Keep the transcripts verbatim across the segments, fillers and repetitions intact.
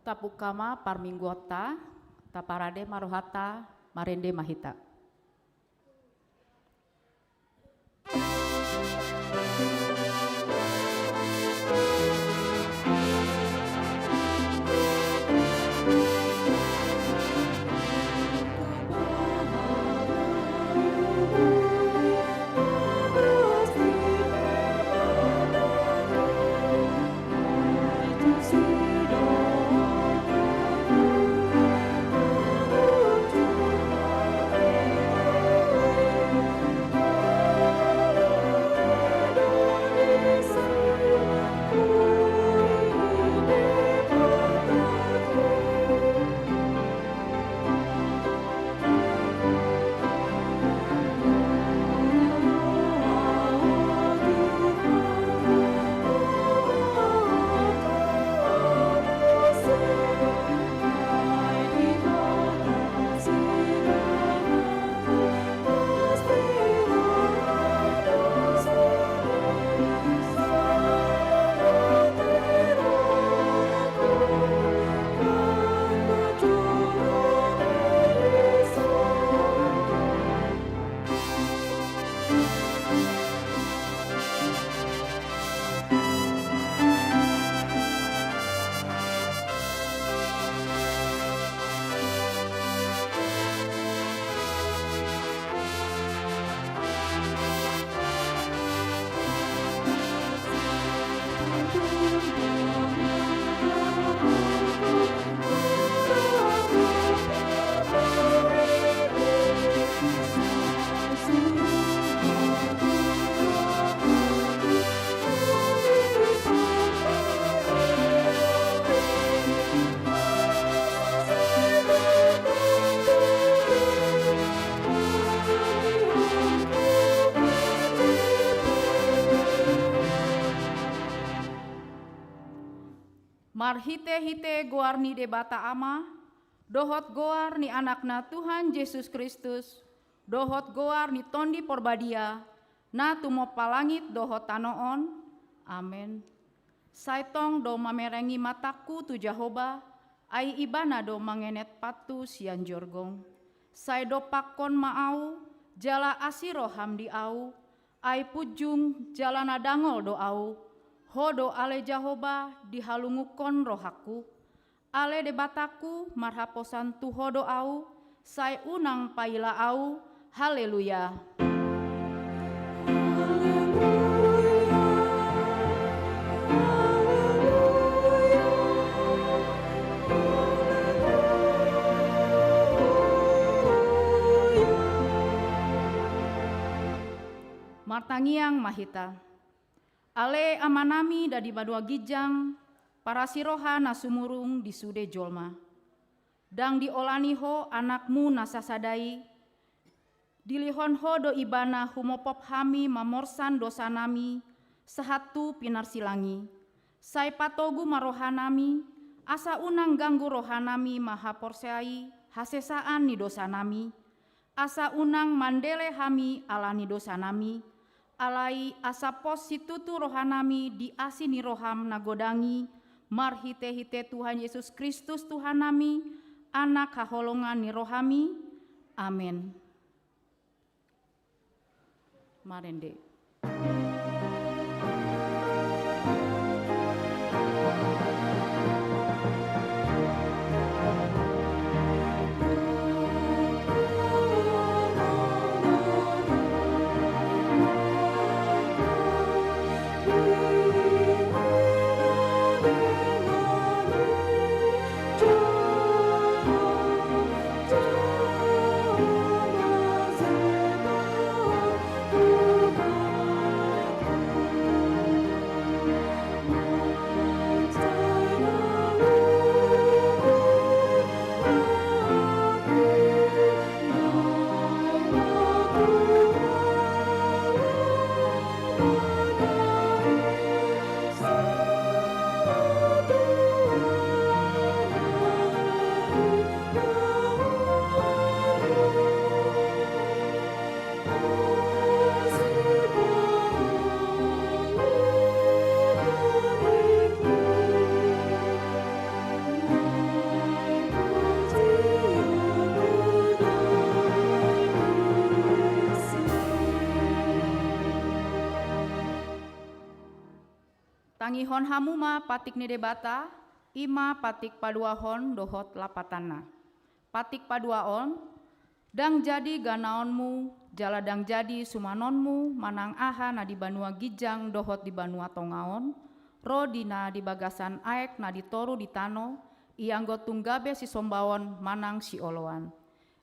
Tapungka ma parmingguonta, taparade ma rohanta, marende ma hita. Marhitehite goar ni Debata Ama, dohot goar ni Anakna Tuhan Jesus Kristus, dohot goar ni Tondi Porbadia, na tumompa langit dohot tano on. Amen. Sai tong do mamerengi matangku tu Jahowa, ai Ibana do mangenet pathu sian jorgong. Sai dompakkon ma ahu, jala asi roham di ahu, ai punjung jala na dangol do ahu. Ho do ale Jahowa dihalungunhon rohangku. Ale Debatangku, marhaposan tu Ho do ahu, sai unang paila ahu. Haleluya. Martangiang ma hita. Ale Amanami na di banua ginjang, parasi roha na sumurung di sude jolma. Ndang diolani Ho Anakmu na sasada i, dilehon Ho do Ibana humopop hami mamorsan dosanami sahat tu pinarsilang i. Sai patogu ma rohanami, asa unang ganggu rohanami manghaporseai hasesaan ni dosanami. Asa unang mandele hami ala ni dosanami, alai asa pos situtu rohanami di asi ni roham na godang i, marhitehite Tuhan Jesus Kristus Tuhannami, Anak haholongan ni rohami. Amen. Marende. Tangihon hamu ma patik ni Debata, i ma patik paduahon dohot lapatanna. Patik paduahon, ndang jadi ganaonmu, jala ndang jadi sumanonmu manang aha na di banua ginjang dohot di banua tonga on, ro di na di bagasan aek na di toru di tano, ianggo tung gabe sisombaon manang sioloan.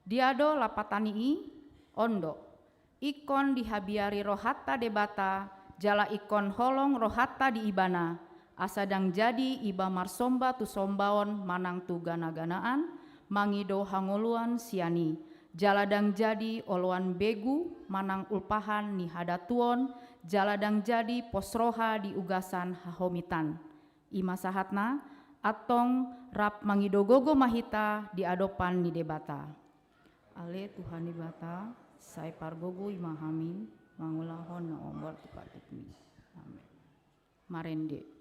Dia do lapatan ni i? On do. Ingkon dihabiari rohanta Debata, jala ingkon holong rohanta di Ibana, asa ndang jadi iba marsomba tu sombaon manang tu gana-ganaan, mangido hangoluan sian i, jala ndang jadi oloan begu manang ulpahan ni hadatuon, jala ndang jadi pos roha di ugasan hahomitan. I ma sahatna, antong rap mangido gogo ma hita di adopan ni Debata. Ale Tuhan Debata, sai pargogo i ma hami mangulahon na hombar tu patikmi. Amen. Marende.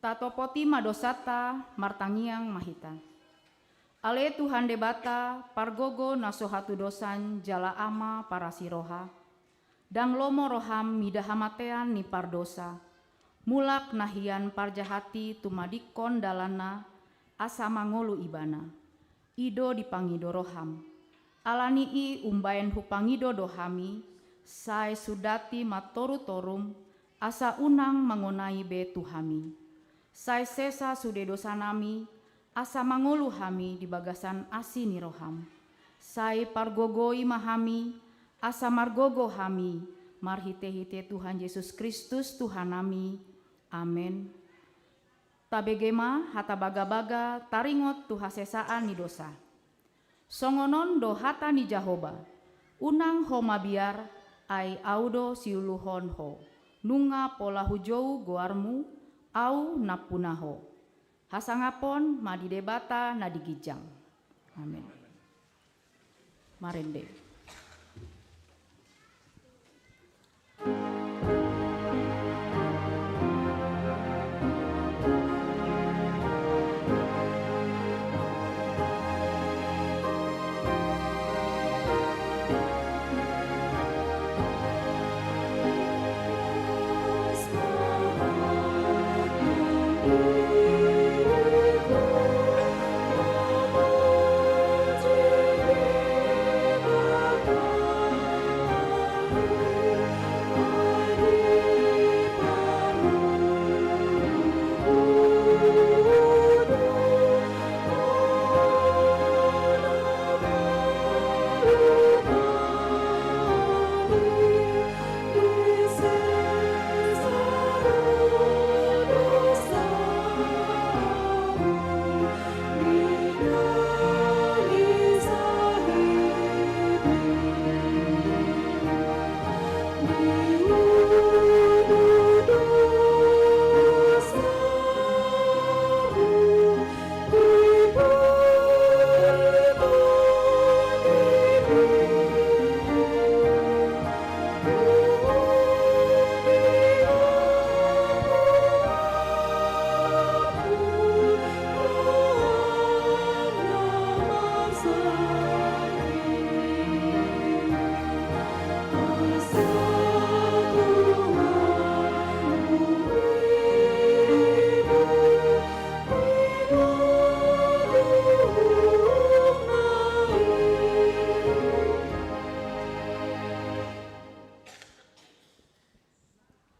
Tatopoti ma dosanta, martangiang ma hita. Ale Tuhan Debata, pargogo na so hatudosan jala Ama parasi roha, ndang lomo roham mida hamatean ni pardosa, mulak na hian parjahat i tumadingkon dalanna, asa mangolu ibana. I do dipangido roham. Ala ni i umbaen hupangido do hami, sai sundati ma toru-torum, asa unang mangonai be tu hami. Sai sesa sude dosanami, asa mangolu hami di bagasan asi ni roham. Sai pargogoi ma hami, asa margogo hami, marhite-hite Tuhan Jesus Kristus Tuhanami. Amen. Tabege ma hata bagabaga taringot tu hasesaan ni dosa. Songon on do hata ni Jahowa: Unang ho mabiar, ai Ahu do siuluhon ho. Nunga pola hujou goarmu, Ahu nampuna ho. Hasangapon ma di Debata na di ginjang. Amen. Marende.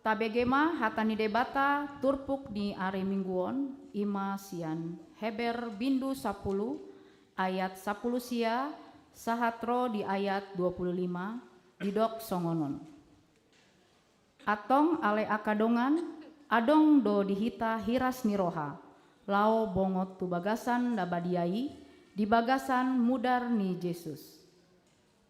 Tabege ma hata ni Debata turpuk ni ari Minggu on, i ma sian Heber bindu sampulu ayat sampulu sia sahat ro di ayat dua pulu lima, didok songon on. Antong ale angka dongan, adong do di hita hiras ni roha, laho bongot tu bagasan na badia i, di bagasan mudar ni Jesus.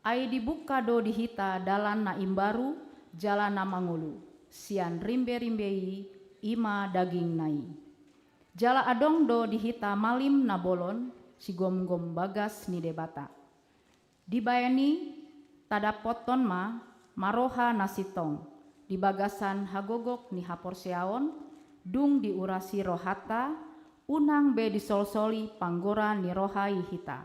Ai dibuka do di hita dalan na imbaru, jala na mangolu, sian rimbe-rimbe i, i ma dagingna i. Jala adong do di hita malim na bolon, sigomgom bagas ni Debata. Dibahen i, tadappothon ma, ma roha na sintong, di bagasan hagogok ni haporseaon, dung diurasi rohanta, unang be disolsoli panggora ni roha i hita,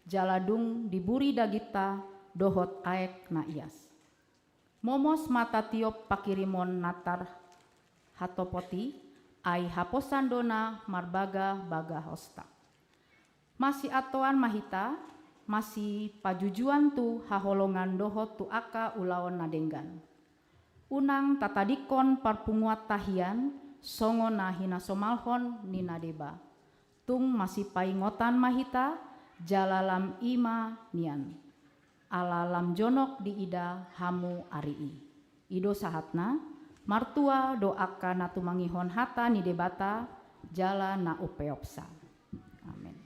jala dung diburi daginta dohot aek na ias. Momos ma tatiop pangkirimon na tarhatopot i, ai haposan do na marbagabagahonta. Masiantoan ma hita, masipajujuan tu haholongan dohot tu angka ulaon na denggan. Unang tatadingkon parpunguanta hian, songon na hinasomalhon ni na deba. Tung masipaingotan ma hita, jala lam i ma nian. Ala lam jonok diida hamu ari i. I do sahatna, martua do angka na tumangihon hata ni Debata, jala na umpeopsa. Amen.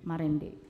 Marende.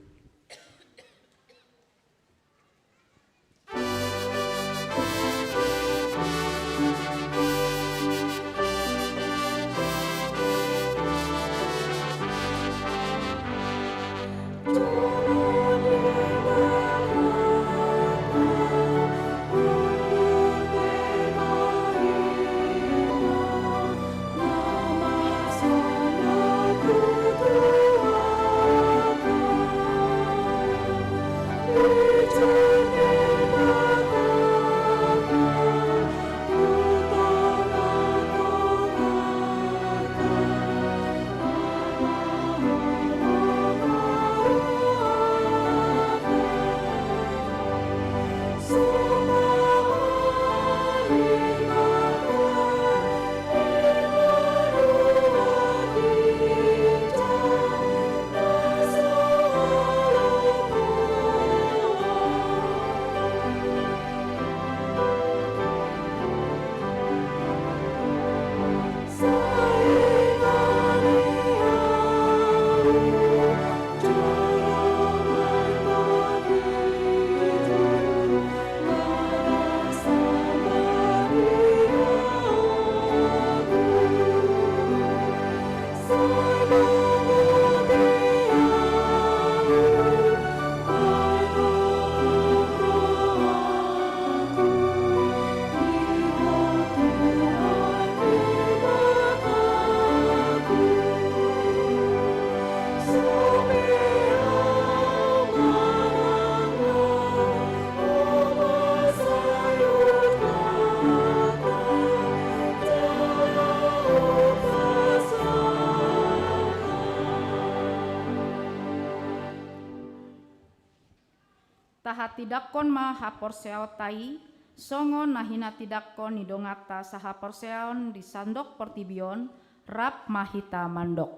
Tahatindangkon ma haporseaonta i, songon na hinatindangkon ni donganta sahaporseaon di sandok portibi on, rap ma hita mandok.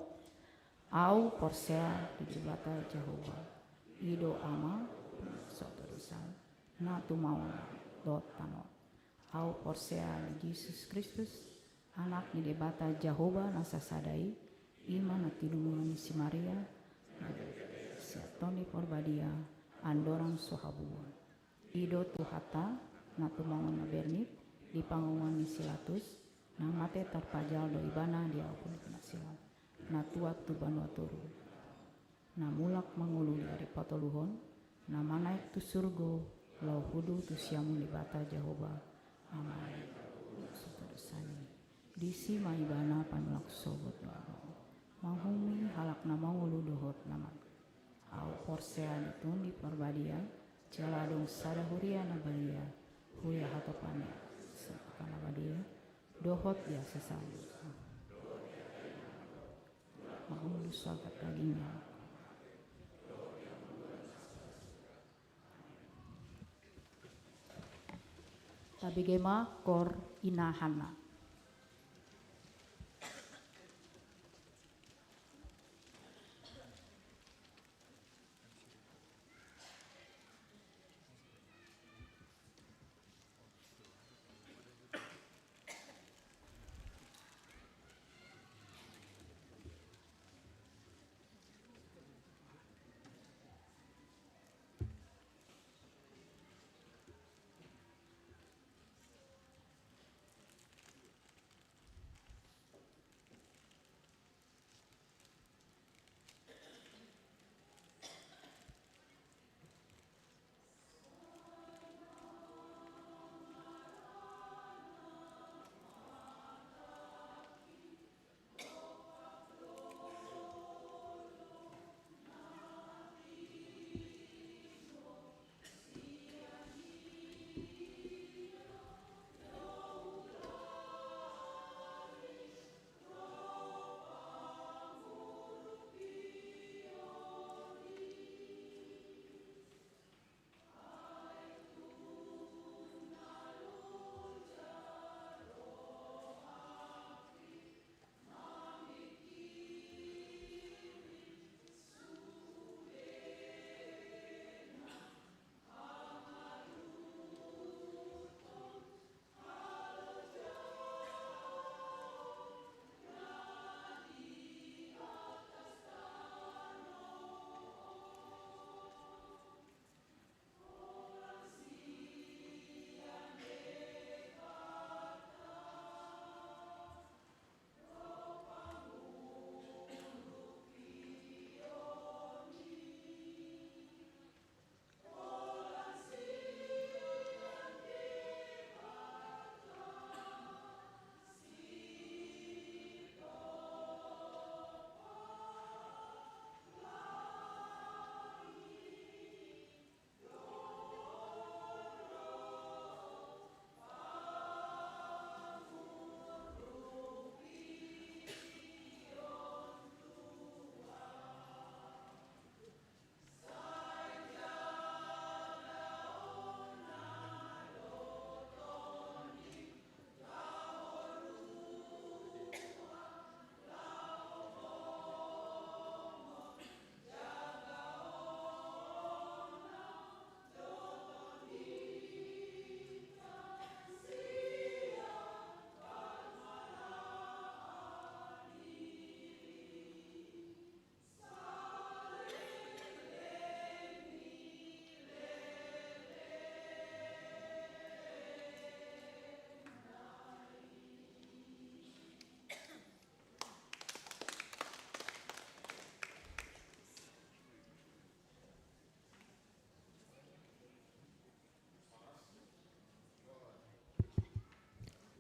Ahu porsea di Debata Jahowa, i do Ama, so dosa, na tumaon dohot tano. Ahu porsea di Jesus Kristus, Anak ni Debata Jahowa na sasada i, i ma na tinumuan ni si Maria, na sian Tondi Porbadia, andorang so habubuhan. I do Tuhanta, na tumaon na bernit, di pangomoan ni si Latus, na mate tarpajal do ibana di ahu pun na silam, na tuat tu banua toru. Na mulak mangolu di ari patoluhon, na manaek tu surgo, laho hudu tu siamun ni Debata Jahowa, Ama ni so dosa i. Disi ma ibana paimulak sogot dohot mangihut halak na mangolu dohot na mate. Ahu porsea di Tondi Porbadia, jala adong sada huria na badia, huria hatopan ni angka na badia, dohot di asa saluhutna. Mangolu sahat dagingna. Tabege ma kor ina Hanna.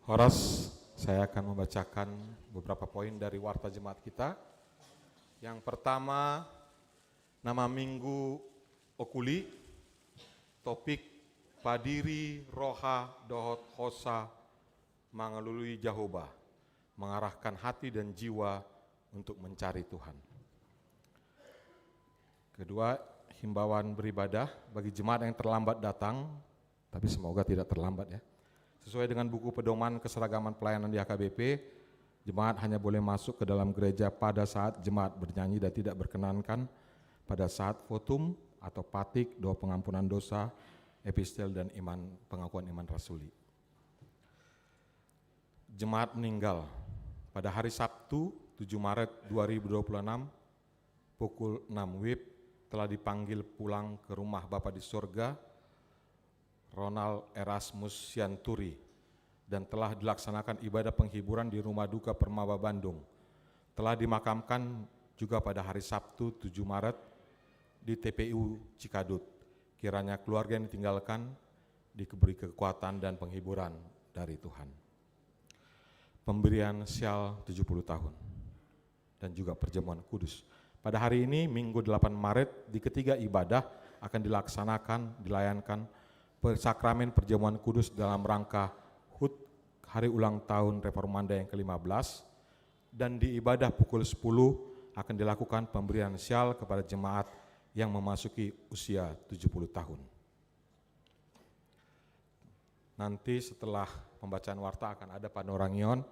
Horas, saya akan membacakan beberapa poin dari warta jemaat kita. Yang pertama, nama minggu okuli, topik padiri roha dohot hosa mangalului Jahowa, mengarahkan hati dan jiwa untuk mencari Tuhan. Kedua, himbauan beribadah bagi jemaat yang terlambat datang, tapi semoga tidak terlambat ya. Sesuai dengan buku pedoman keseragaman pelayanan di H K B P, jemaat hanya boleh masuk ke dalam gereja pada saat jemaat bernyanyi dan tidak berkenankan pada saat votum atau patik, doa pengampunan dosa, epistel dan iman, pengakuan iman rasuli. Jemaat meninggal. Pada hari Sabtu, tujuh Maret dua ribu dua puluh enam, pukul enam W I B, telah dipanggil pulang ke rumah Bapa di sorga, Ronald Erasmus Sianturi, dan telah dilaksanakan ibadah penghiburan di Rumah Duka Permaba Bandung. Telah dimakamkan juga pada hari Sabtu, tujuh Maret, di T P U Cikadut. Kiranya keluarga yang ditinggalkan diberi kekuatan dan penghiburan dari Tuhan. Pemberian sial tujuh puluh tahun dan juga perjamuan kudus. Pada hari ini, Minggu delapan Maret, di ketiga ibadah akan dilaksanakan, dilayankan per-, sakramen perjamuan kudus dalam rangka hut hari ulang tahun Reformanda yang kelima belas, dan di ibadah pukul sepuluh akan dilakukan pemberian sial kepada jemaat yang memasuki usia tujuh puluh tahun. Nanti setelah pembacaan warta akan ada panurangion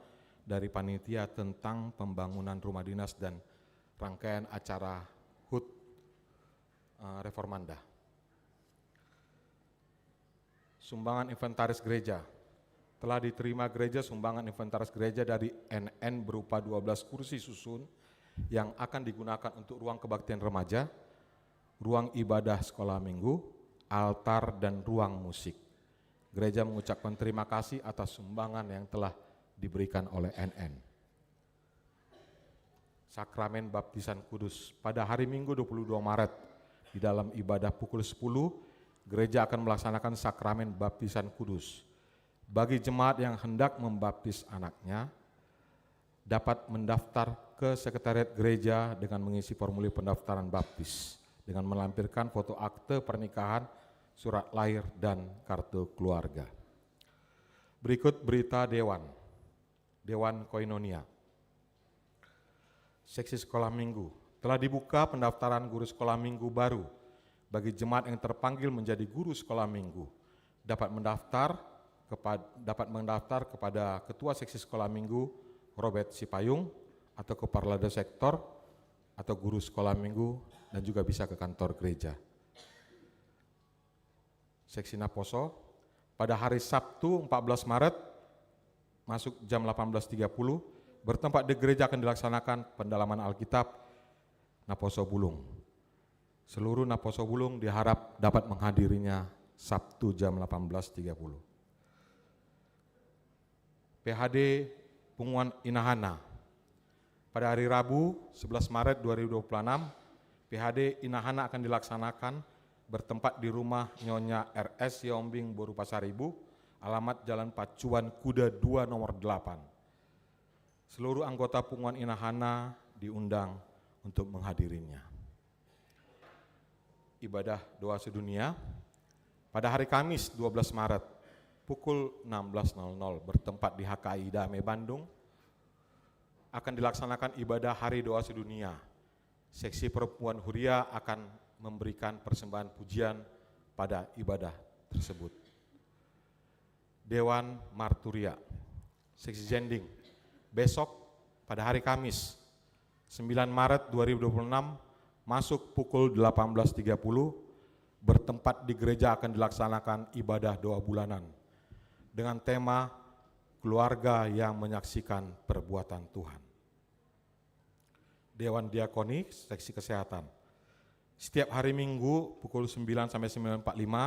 dari panitia tentang pembangunan rumah dinas dan rangkaian acara hut, eh, Reformanda. Sumbangan inventaris gereja. Telah diterima gereja sumbangan inventaris gereja dari N N berupa dua belas kursi susun yang akan digunakan untuk ruang kebaktian remaja, ruang ibadah sekolah minggu, altar, dan ruang musik. Gereja mengucapkan terima kasih atas sumbangan yang telah diberikan oleh N N. Sakramen Baptisan Kudus. Pada hari Minggu dua puluh dua Maret, di dalam ibadah pukul sepuluh, gereja akan melaksanakan Sakramen Baptisan Kudus. Bagi jemaat yang hendak membaptis anaknya, dapat mendaftar ke sekretariat gereja dengan mengisi formulir pendaftaran baptis, dengan melampirkan foto akte pernikahan, surat lahir, dan kartu keluarga. Berikut berita dewan. Dewan Koinonia. Seksi sekolah minggu. Telah dibuka pendaftaran guru sekolah minggu baru. Bagi jemaat yang terpanggil menjadi guru sekolah minggu, dapat mendaftar kepad-, dapat mendaftar kepada Ketua Seksi Sekolah Minggu, Robert Sipayung, atau ke Parlado Sektor, atau guru sekolah minggu, dan juga bisa ke kantor gereja. Seksi Naposo, pada hari Sabtu empat belas Maret, masuk jam delapan belas tiga puluh, bertempat di gereja akan dilaksanakan pendalaman Alkitab Naposo Bulung. Seluruh Naposo Bulung diharap dapat menghadirinya Sabtu jam delapan belas tiga puluh. P H D Punguan Inahana. Pada hari Rabu, sebelas Maret dua ribu dua puluh enam, P H D Inahana akan dilaksanakan bertempat di rumah Nyonya R S Yombing Boru Pasaribu, alamat Jalan Pacuan Kuda dua nomor delapan. Seluruh anggota Punguan Inahana diundang untuk menghadirinya. Ibadah doa sedunia. Pada hari Kamis, dua belas Maret, pukul enam belas nol nol, bertempat di H K I Dame Bandung, akan dilaksanakan ibadah hari doa sedunia. Seksi perempuan Huria akan memberikan persembahan pujian pada ibadah tersebut. Dewan Marturia. Seksi Zending. Besok, pada hari Kamis, sembilan Maret dua ribu dua puluh enam, masuk pukul delapan belas tiga puluh, bertempat di gereja akan dilaksanakan ibadah doa bulanan dengan tema Keluarga yang Menyaksikan Perbuatan Tuhan. Dewan Diakoni, Seksi Kesehatan. Setiap hari Minggu pukul sembilan sampai sembilan empat puluh lima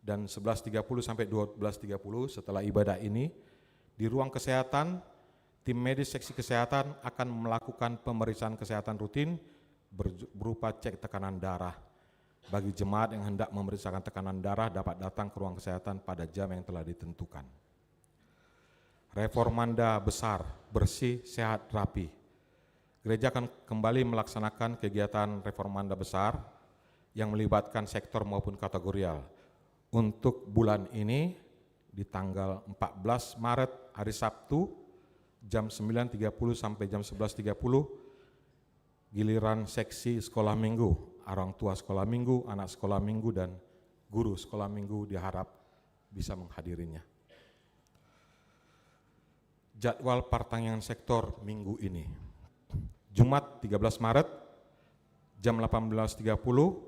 dan sebelas tiga puluh sampai dua belas tiga puluh setelah ibadah ini, di ruang kesehatan, tim medis Seksi Kesehatan akan melakukan pemeriksaan kesehatan rutin berju-, berupa cek tekanan darah. Bagi jemaat yang hendak memeriksakan tekanan darah dapat datang ke ruang kesehatan pada jam yang telah ditentukan. Reformanda besar, bersih, sehat, rapi. Gereja akan kembali melaksanakan kegiatan reformanda besar yang melibatkan sektor maupun kategorial. Untuk bulan ini, di tanggal empat belas Maret, hari Sabtu, jam sembilan tiga puluh sampai jam sebelas tiga puluh, giliran seksi sekolah minggu, orang tua sekolah minggu, anak sekolah minggu, dan guru sekolah minggu diharap bisa menghadirinya. Jadwal partangiangan sektor minggu ini. Jumat, tiga belas Maret, jam delapan belas tiga puluh,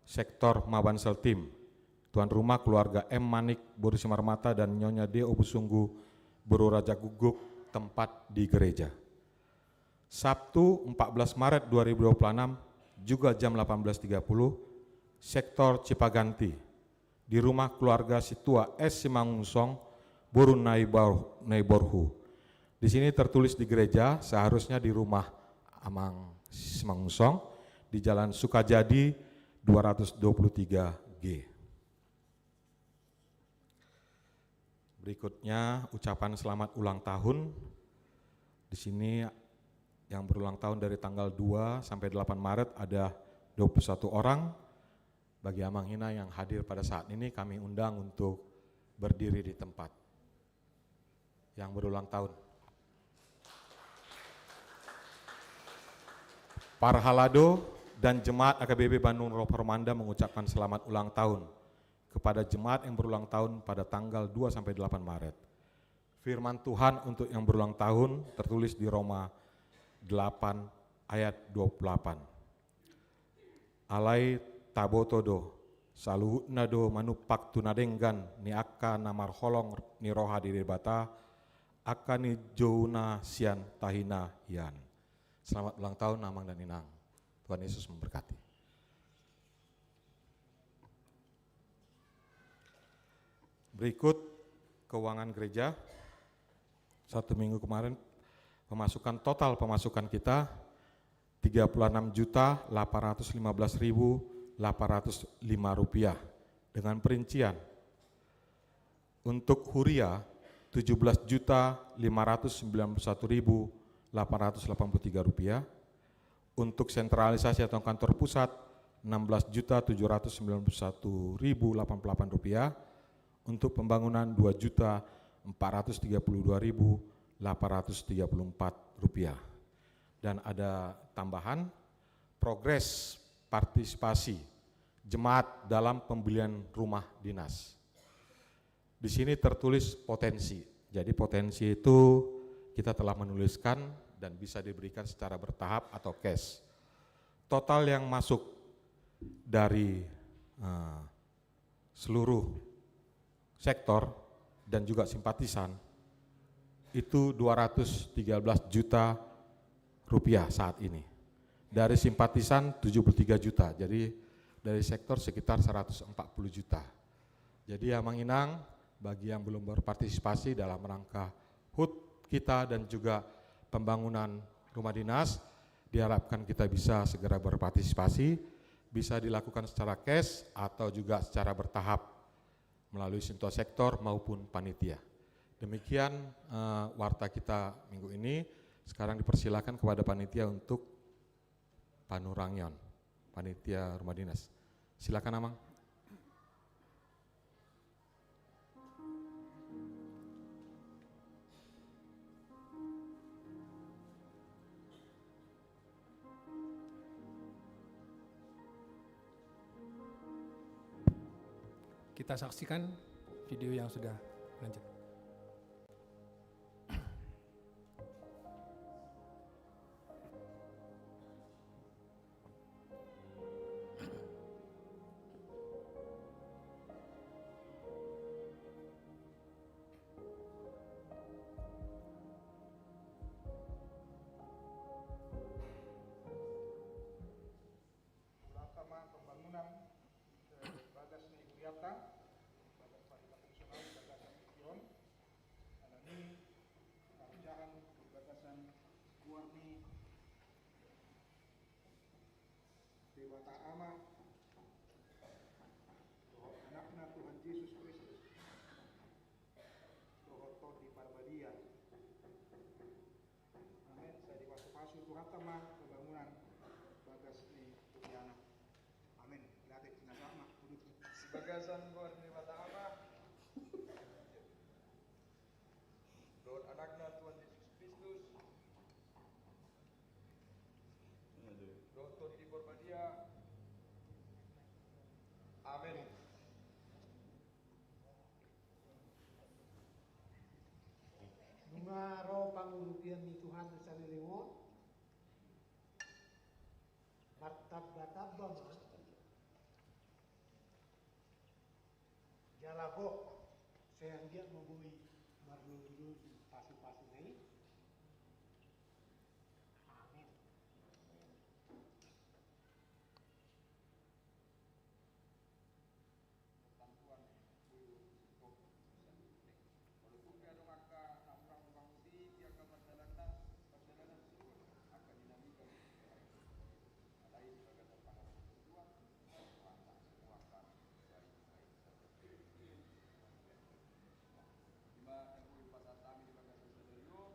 sektor Maban Seltim. Tuan rumah keluarga M Manik Boru Simarmata dan Nyonya D Obusunggu Boru Raja Guguk, tempat di gereja. Sabtu, empat belas Maret dua ribu dua puluh enam, juga jam delapan belas tiga puluh, sektor Cipaganti, di rumah keluarga Situa S Simangunsong, Boru Naibar-, Naiborhu. Di sini tertulis di gereja, seharusnya di rumah Amang Simangunsong, di Jalan Sukajadi dua ratus dua puluh tiga G. Berikutnya, ucapan selamat ulang tahun. Di sini yang berulang tahun dari tanggal dua sampai delapan Maret ada dua puluh satu orang. Bagi Amang Ina yang hadir pada saat ini, kami undang untuk berdiri di tempat. Yang berulang tahun. Parhalado dan jemaat A K B P Bandung Reformanda mengucapkan selamat ulang tahun. kepada jemaat yang berulang tahun pada tanggal dua sampai delapan Maret. Firman Tuhan untuk yang berulang tahun tertulis di Roma delapan ayat dua puluh delapan. Alai taboto do, saluhutna do manumpak tu na denggan ni angka na marholong ni roha di Debata, angka na nijouna sian tahina hian. Selamat ulang tahun, Amang dan Inang. Tuhan Yesus memberkati. Berikut keuangan gereja. Satu minggu kemarin, pemasukan, total pemasukan kita tiga puluh enam juta delapan ratus lima belas ribu delapan ratus lima rupiah. Dengan perincian, untuk huria, tujuh belas juta lima ratus sembilan puluh satu ribu delapan ratus delapan puluh tiga rupiah. Untuk sentralisasi atau kantor pusat, enam belas juta tujuh ratus sembilan puluh satu ribu delapan puluh delapan rupiah. Untuk pembangunan, dua juta empat ratus tiga puluh dua ribu delapan ratus tiga puluh empat rupiah. Dan ada tambahan, progres partisipasi jemaat dalam pembelian rumah dinas. Di sini tertulis potensi. Jadi, potensi itu kita telah menuliskan dan bisa diberikan secara bertahap atau cash. Total yang masuk dari, eh, seluruh sektor dan juga simpatisan itu dua ratus tiga belas juta rupiah saat ini. Dari simpatisan tujuh puluh tiga juta, jadi dari sektor sekitar seratus empat puluh juta. Jadi, Amang Inang, bagi yang belum berpartisipasi dalam rangka hut kita dan juga pembangunan rumah dinas, diharapkan kita bisa segera berpartisipasi, bisa dilakukan secara cash atau juga secara bertahap melalui sintua sektor maupun panitia. Demikian, eh, warta kita minggu ini. Sekarang dipersilakan kepada panitia untuk panurangion, panitia rumah dinas. Silakan, Amang. Kita saksikan video yang sudah lanjut. Ulaonta ma pembangunan, eh, bagas ni hurianta, bagas paripangkosonta, bagas ni pikiron, alani parjahan di bagasan goar ni Debata Ama, dohot Anakna Tuhan Jesus Kristus, dohot Tondi Parbadia. Amen. Sai dipasupasu Tuhanta ma pembangunan bagas ni huriana. Amen. Latih jenazah ma. Di bagasan goar ni Debata Ama, dohot Anakna Tuhan Jesus Kristus, dohot Tondi Parbadia. Amen. Nunga ro pangurupion ni Tuhan tu saleleng on, martambatamba ma jala gok, sai anggiat ma boi marlobilo pasupasuna i. Amen. Walaupun pe adong angka na hurang hupanguti di angka pardalanan, pardalanan suhut angka dinamika ni hurianta, alai di bagasan pangarantoan ni Tuhan, Tuhanta, semua angka baik-baik saja. Ima na boi pasahat hami di bagasan sadari on,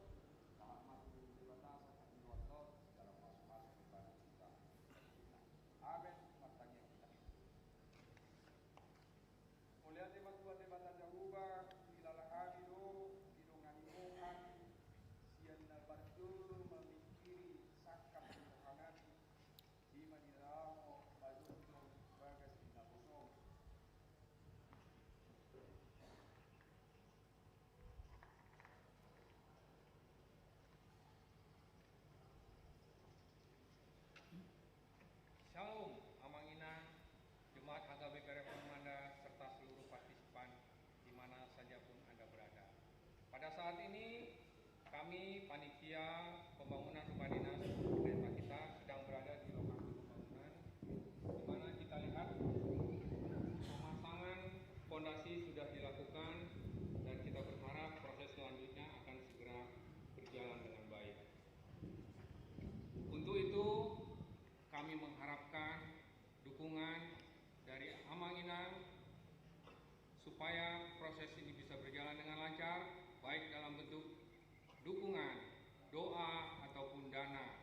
Ini kami panitia pembangunan rumah dinas pemerintah kita sedang berada di lokasi pembangunan, di mana kita lihat pemasangan fondasi sudah dilakukan dan kita berharap proses selanjutnya akan segera berjalan dengan baik. Untuk itu, kami mengharapkan dukungan dari Amang Inang supaya proses ini bisa berjalan dengan lancar, baik dalam bentuk dukungan, doa, ataupun dana.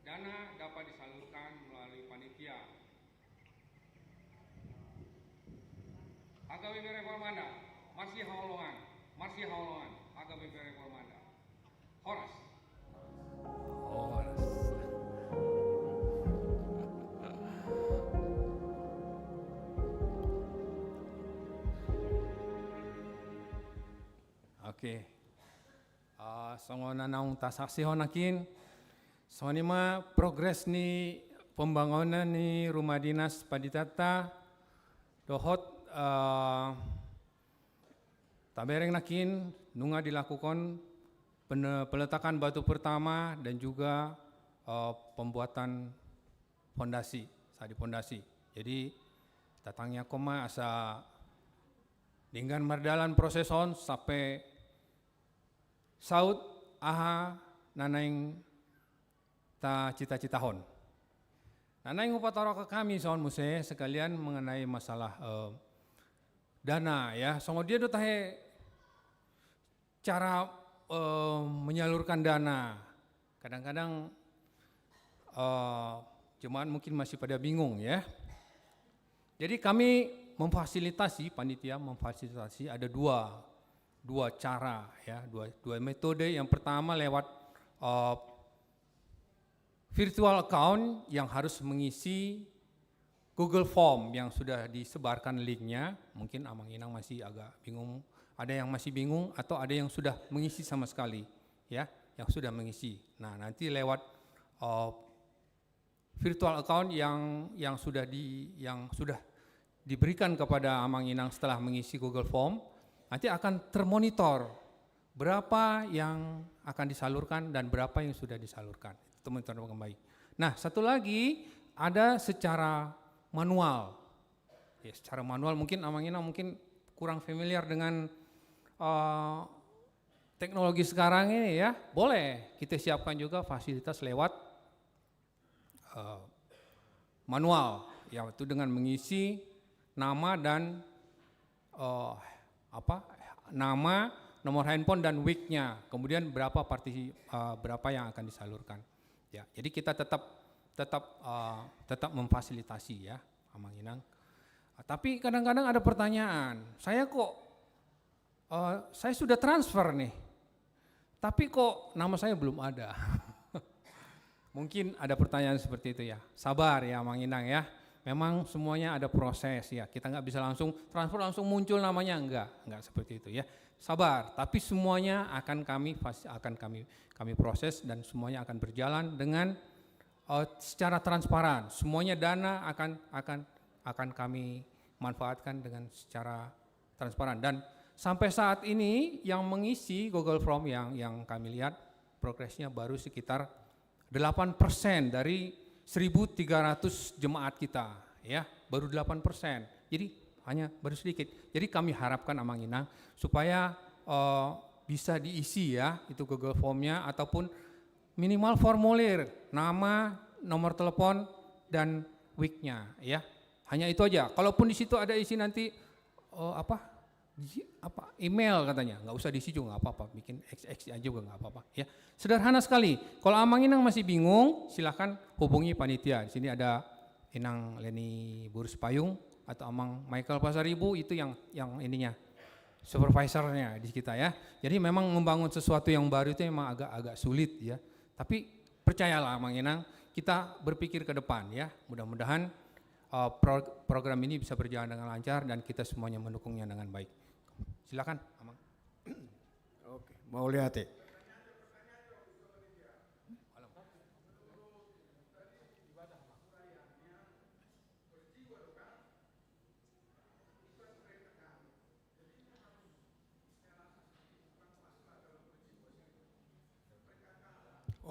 Dana dapat disalurkan melalui panitia. Aga bebere Formanda, marsihaholongan, marsihaholongan, aga bebere Formanda. Horas. Horas. Oke. Ah, songon na naung tasaksihon nangkin, songon i ma progres ni pembangunan ni rumah dinas panditanta dohot, ah, tabereng nangkin nunga dilakukan pene-, peletakan batu pertama dan juga, eh, pembuatan fondasi, sadi fondasi. Jadi, tatangiangkon ma asa denggan mardalan proses on sampe saut aha na naeng tacita-citahon. Na naeng hupatorang hami songon muse sekalian mengenai masalah, eh, dana, ya. Songon dia do tahe cara, eh, menyalurkan dana. Kadang-kadang, eh, jemaat mungkin masih pada bingung, ya. Jadi kami memfasilitasi, panitia memfasilitasi ada dua, dua cara, ya, dua, dua metode. Yang pertama lewat, eh, virtual account yang harus mengisi Google Form yang sudah disebarkan linknya. Mungkin Amang Inang masih agak bingung, ada yang masih bingung atau ada yang sudah mengisi sama sekali, ya, yang sudah mengisi. Nah, nanti lewat, eh, virtual account yang, yang sudah di, yang sudah diberikan kepada Amang Inang setelah mengisi Google Form, nanti akan termonitor berapa yang akan disalurkan dan berapa yang sudah disalurkan. Itu termonitor dengan baik. Nah, satu lagi, ada secara manual. Ya, secara manual mungkin Amang Inang mungkin kurang familiar dengan, eh, teknologi sekarang ini, ya. Boleh kita siapkan juga fasilitas lewat, eh, manual, yaitu dengan mengisi nama dan, eh, apa, nama, nomor handphone dan WIK-nya, kemudian berapa partisi-, eh, berapa yang akan disalurkan. Ya, jadi kita tetap, tetap, eh, tetap memfasilitasi, ya, Amang Inang. Tapi kadang-kadang ada pertanyaan, saya kok, eh, saya sudah transfer nih, tapi kok nama saya belum ada? Mungkin ada pertanyaan seperti itu, ya. Sabar, ya, Amang Inang, ya. Memang semuanya ada proses, ya. Kita nggak bisa langsung transfer, langsung muncul namanya, enggak. Enggak seperti itu, ya. Sabar, tapi semuanya akan kami fas-, akan kami, kami proses dan semuanya akan berjalan dengan, eh, secara transparan. Semuanya dana akan, akan, akan kami manfaatkan dengan secara transparan. Dan sampai saat ini yang mengisi Google Form yang, yang kami lihat progresnya baru sekitar delapan persen dari seribu tiga ratus jemaat kita, ya, baru delapan persen. Jadi hanya baru sedikit. Jadi kami harapkan, Amang Inang, supaya, eh, bisa diisi, ya, itu Google Form-nya ataupun minimal formulir, nama, nomor telepon, dan WIK-nya, ya. Hanya itu aja. Kalaupun di situ ada isi nanti, eh, apa, ji-, apa, email katanya, nggak usah diisi juga, nggak apa-apa. Bikin X X aja juga nggak apa-apa, ya. Sederhana sekali. Kalau Amang Inang masih bingung, silahkan hubungi panitia. Di sini ada Inang Leni Burus Payung atau Amang Michael Pasaribu, itu yang, yang ininya, supervisornya di kita, ya. Jadi memang membangun sesuatu yang baru itu memang agak, agak sulit, ya. Tapi percayalah, Amang Inang, kita berpikir ke depan, ya. Mudah-mudahan, eh, pro-, program ini bisa berjalan dengan lancar dan kita semuanya mendukungnya dengan baik. Silakan, Amang. Oke, mauliate.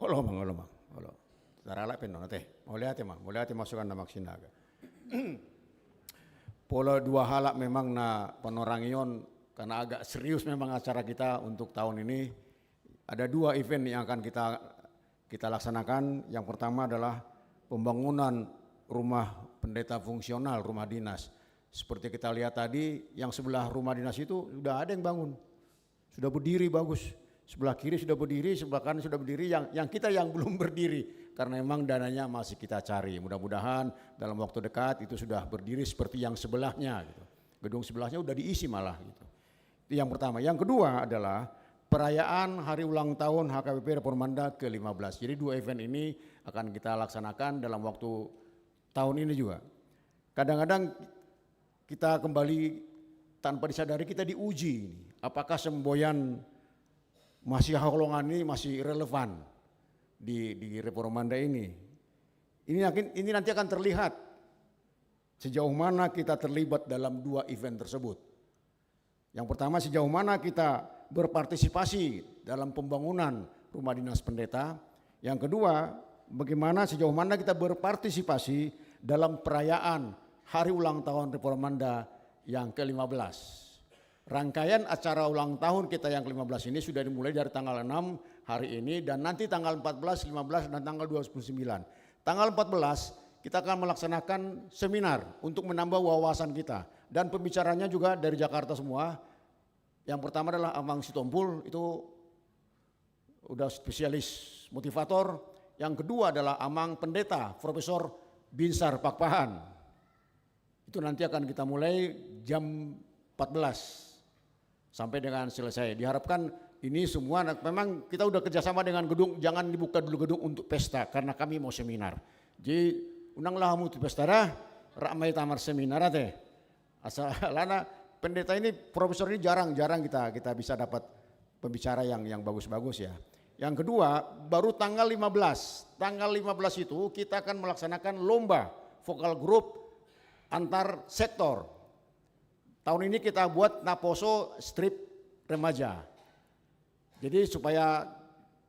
Olo, Amang, olo, Amang, olo. Taralap pe non, ate. Mauliate, Amang, mauliate masukan na, Amang Sinaga. Pola dua halak memang na panorangi on, karena agak serius memang acara kita untuk tahun ini. Ada dua event yang akan kita, kita laksanakan. Yang pertama adalah pembangunan rumah pendeta fungsional, rumah dinas. Seperti kita lihat tadi, yang sebelah rumah dinas itu sudah ada yang bangun. Sudah berdiri bagus. Sebelah kiri sudah berdiri, sebelah kanan sudah berdiri, yang, yang kita yang belum berdiri. Karena memang dananya masih kita cari. Mudah-mudahan dalam waktu dekat itu sudah berdiri seperti yang sebelahnya, gitu. Gedung sebelahnya udah diisi malah, gitu. Itu yang pertama. Yang kedua adalah perayaan hari ulang tahun H K B P Reformanda ke lima belas. Jadi dua event ini akan kita laksanakan dalam waktu tahun ini juga. Kadang-kadang kita kembali, tanpa disadari kita diuji ini. Apakah semboyan mahasiswa Hongkong ini masih relevan di, di Reformanda ini? Ini, ini nanti akan terlihat sejauh mana kita terlibat dalam dua event tersebut. Yang pertama, sejauh mana kita berpartisipasi dalam pembangunan rumah dinas pendeta. Yang kedua, bagaimana, sejauh mana kita berpartisipasi dalam perayaan hari ulang tahun Reformanda yang ke lima belas. Rangkaian acara ulang tahun kita yang ke lima belas ini sudah dimulai dari tanggal enam hari ini, dan nanti tanggal empat belas, lima belas, dan tanggal dua puluh sembilan. Tanggal empat belas, kita akan melaksanakan seminar untuk menambah wawasan kita. Dan pembicaranya juga dari Jakarta semua. Yang pertama adalah Amang Sitompul, itu udah spesialis motivator. Yang kedua adalah Amang Pendeta Profesor Binsar Pakpahan. Itu nanti akan kita mulai jam empat belas sampai dengan selesai. Diharapkan ini semua, nah, memang kita udah kerjasama dengan gedung, jangan dibuka dulu gedung untuk pesta, karena kami mau seminar. Jadi, unang lah hamu tu pesta dah, rap ma hita marseminar, ate. Asa alana pendeta ini, profesor ini jarang, jarang kita, kita bisa dapat pembicara yang, yang bagus-bagus, ya. Yang kedua, baru tanggal lima belas. Tanggal lima belas itu kita akan melaksanakan lomba vokal grup antar sektor. Tahun ini kita buat naposo strip remaja. Jadi supaya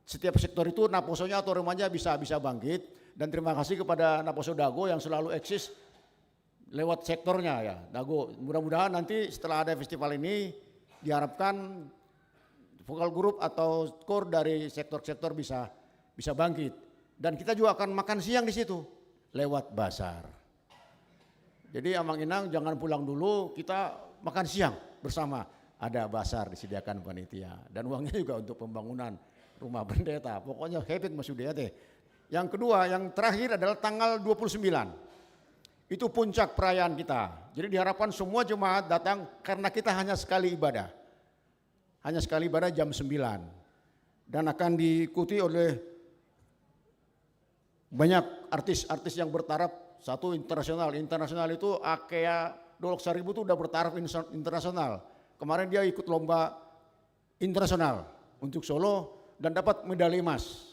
setiap sektor itu naposonya atau remaja bisa, bisa bangkit. Dan terima kasih kepada Naposo Dago yang selalu eksis lewat sektornya, ya, Dago. Mudah-mudahan nanti setelah ada festival ini, diharapkan vokal grup atau kor dari sektor-sektor bisa, bisa bangkit. Dan kita juga akan makan siang di situ lewat bazar. Jadi Amang Inang jangan pulang dulu, kita makan siang bersama. Ada bazar disediakan panitia. Dan uangnya juga untuk pembangunan rumah pendeta. Pokoknya hepeng ma sude, ate. Yang kedua, yang terakhir adalah tanggal dua puluh sembilan. Itu puncak perayaan kita. Jadi diharapkan semua jemaat datang karena kita hanya sekali ibadah. Hanya sekali ibadah jam sembilan. Dan akan diikuti oleh banyak artis-artis yang bertaraf, satu internasional. Internasional itu Akea Dolok Saribu itu udah bertaraf insa-, internasional. Kemarin dia ikut lomba internasional untuk solo dan dapat medali emas.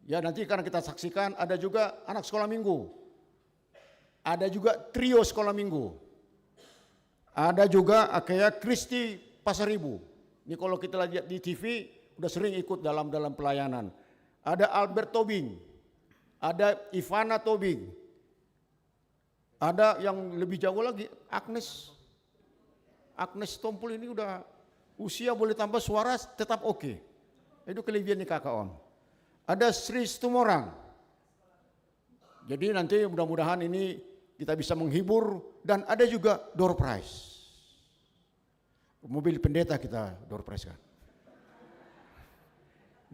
Ya, nanti akan kita saksikan, ada juga anak sekolah minggu. Ada juga trio sekolah minggu. Ada juga Akea Kristi Pasaribu. Ini kalau kita lihat di T V, udah sering ikut dalam, dalam pelayanan. Ada Albert Tobing. Ada Ivana Tobing. Ada yang lebih jago lagi, Agnes. Agnes Tompul ini udah usia boleh tambah, suara tetap oke. Itu kelebihan ni kakak on. Ada Sri Situmorang. Jadi nanti mudah-mudahan ini kita bisa menghibur dan ada juga door prize. Mobil pendeta kita door prize kan.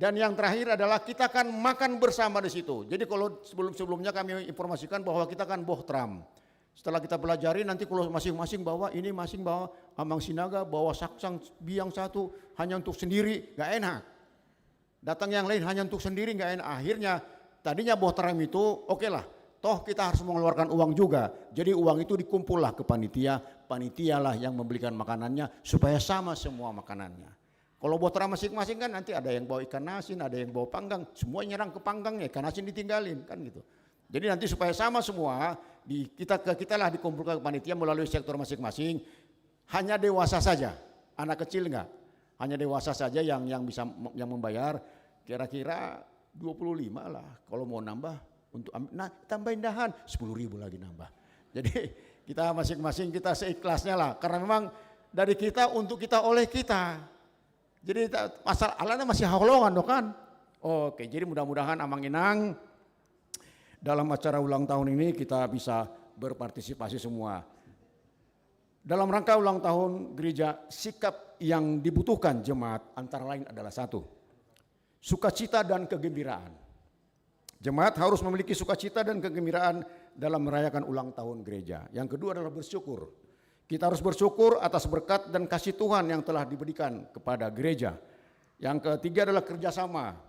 Dan yang terakhir adalah kita akan makan bersama di situ. Jadi kalau sebelum-sebelumnya kami informasikan bahwa kita akan bohtram. Setelah kita pelajari, nanti kalau masing-masing bawa ini, masing bawa Amang Sinaga, bawa saksang biang satu, hanya untuk sendiri, nggak enak. Datang yang lain hanya untuk sendiri, nggak enak. Akhirnya, tadinya bohtram itu, oke lah, toh kita harus mengeluarkan uang juga. Jadi uang itu dikumpul lah ke panitia, panitialah yang membelikan makanannya supaya sama semua makanannya. Kalau bohtram masing-masing kan nanti ada yang bawa ikan asin, ada yang bawa panggang, semua nyerang ke panggangnya, ikan asin ditinggalin, kan gitu. Jadi nanti supaya sama semua, di, kita ke, kitalah dikumpulkan ke panitia melalui sektor masing-masing. Hanya dewasa saja, anak kecil enggak. Hanya dewasa saja yang, yang bisa, yang membayar. Kira-kira Dua puluh lima lah, kalau mau nambah untuk am-, nah, tambahin dahan, sepuluh ribu lagi nambah. Jadi, kita masing-masing kita seikhlasnya lah, karena memang dari kita untuk kita oleh kita. Jadi, ta-, asal alana masih haholongan do kan. Oke, jadi mudah-mudahan Amang Inang dalam acara ulang tahun ini kita bisa berpartisipasi semua. Dalam rangka ulang tahun gereja, sikap yang dibutuhkan jemaat antara lain adalah satu, sukacita dan kegembiraan. Jemaat harus memiliki sukacita dan kegembiraan dalam merayakan ulang tahun gereja. Yang kedua adalah bersyukur. Kita harus bersyukur atas berkat dan kasih Tuhan yang telah diberikan kepada gereja. Yang ketiga adalah kerjasama.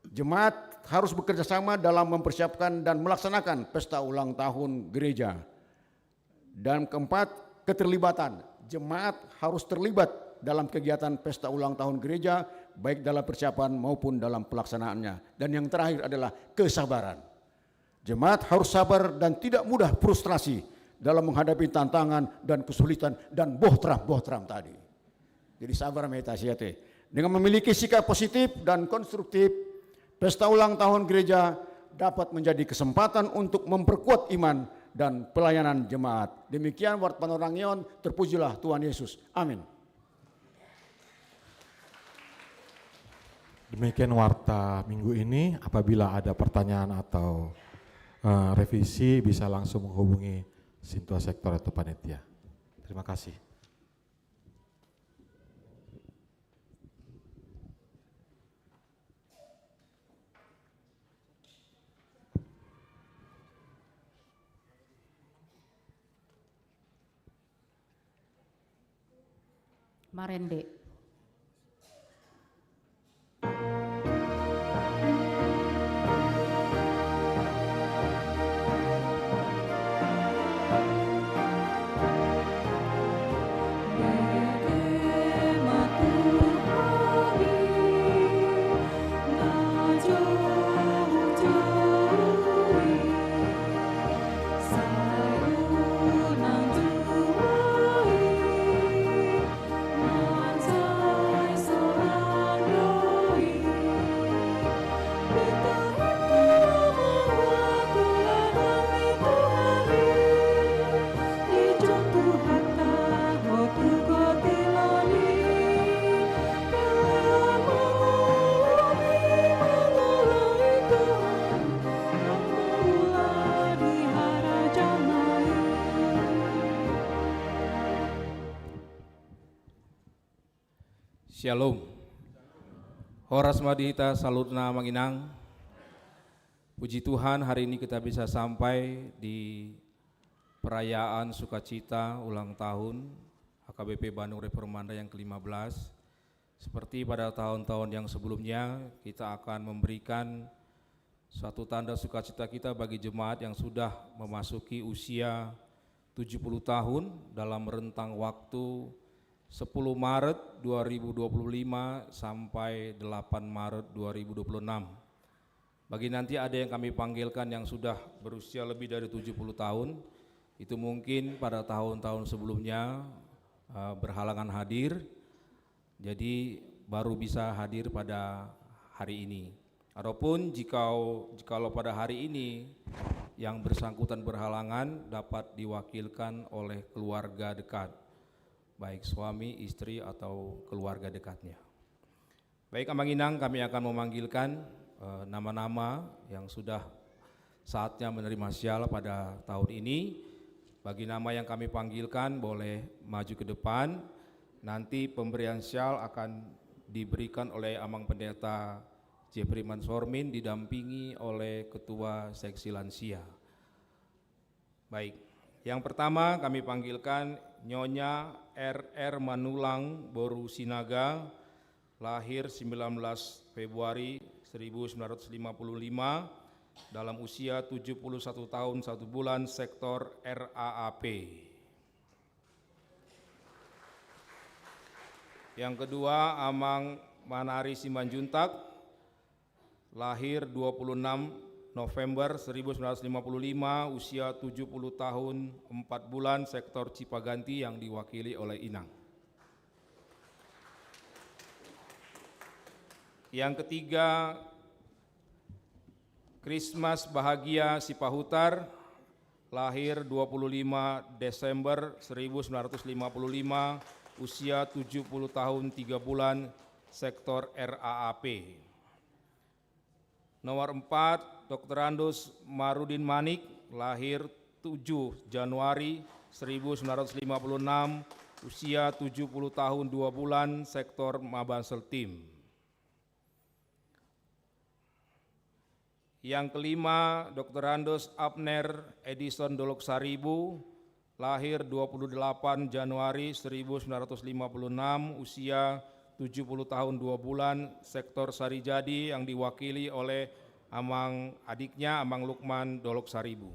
Jemaat harus bekerja sama dalam mempersiapkan dan melaksanakan pesta ulang tahun gereja. Dan keempat, keterlibatan. Jemaat harus terlibat dalam kegiatan pesta ulang tahun gereja, baik dalam persiapan maupun dalam pelaksanaannya. Dan yang terakhir adalah kesabaran. Jemaat harus sabar dan tidak mudah frustrasi dalam menghadapi tantangan dan kesulitan dan bohtram-bohtram tadi. Jadi, sabar ma hita, ate. Dengan memiliki sikap positif dan konstruktif, pesta ulang tahun gereja dapat menjadi kesempatan untuk memperkuat iman dan pelayanan jemaat. Demikian warta panorang on, terpujilah Tuhan Yesus. Amin. Demikian warta minggu ini. Apabila ada pertanyaan atau, eh, revisi, bisa langsung menghubungi Sintua Sektor atau panitia. Terima kasih. Marende. Syalom. Horas ma di hita saluhutna Amang Inang. Puji Tuhan, hari ini kita bisa sampai di perayaan sukacita ulang tahun H K B P Bandung Reformanda yang kelima belas. Seperti pada tahun-tahun yang sebelumnya, kita akan memberikan suatu tanda sukacita kita bagi jemaat yang sudah memasuki usia tujuh puluh tahun dalam rentang waktu sepuluh Maret dua ribu dua puluh lima sampai delapan Maret dua ribu dua puluh enam. Bagi nanti ada yang kami panggilkan yang sudah berusia lebih dari tujuh puluh tahun, itu mungkin pada tahun-tahun sebelumnya, eh, berhalangan hadir, jadi baru bisa hadir pada hari ini. Adapun jikau, jikalau pada hari ini yang bersangkutan berhalangan, dapat diwakilkan oleh keluarga dekat, baik suami, istri, atau keluarga dekatnya. Baik, Amang Inang, kami akan memanggilkan, eh, nama-nama yang sudah saatnya menerima sial pada tahun ini. Bagi nama yang kami panggilkan, boleh maju ke depan. Nanti pemberian sial akan diberikan oleh Amang Pendeta Jeffrey Mansormin, didampingi oleh Ketua Seksi Lansia. Baik, yang pertama kami panggilkan Nyonya R R Manulang boru Sinaga, lahir sembilan belas Februari seribu sembilan ratus lima puluh lima, dalam usia tujuh puluh satu tahun satu bulan, sektor R A A P. Yang kedua, Amang Manari Simanjuntak, lahir dua puluh enam November seribu sembilan ratus lima puluh lima, usia tujuh puluh tahun empat bulan, sektor Cipaganti, yang diwakili oleh Inang. Yang ketiga, Krismas Bahagia Sipahutar, lahir dua puluh lima Desember seribu sembilan ratus lima puluh lima, usia tujuh puluh tahun tiga bulan, sektor R A A P. Nomor empat, Doktorandus Marudin Manik, lahir tujuh Januari seribu sembilan ratus lima puluh enam, usia tujuh puluh tahun dua bulan, sektor Maban Seltim. Yang kelima, Doktorandus Abner Edison Dolok Saribu, lahir dua puluh delapan Januari seribu sembilan ratus lima puluh enam, usia tujuh puluh tahun dua bulan, sektor Sarijadi, yang diwakili oleh amang adiknya, Amang Lukman Dolok Saribu.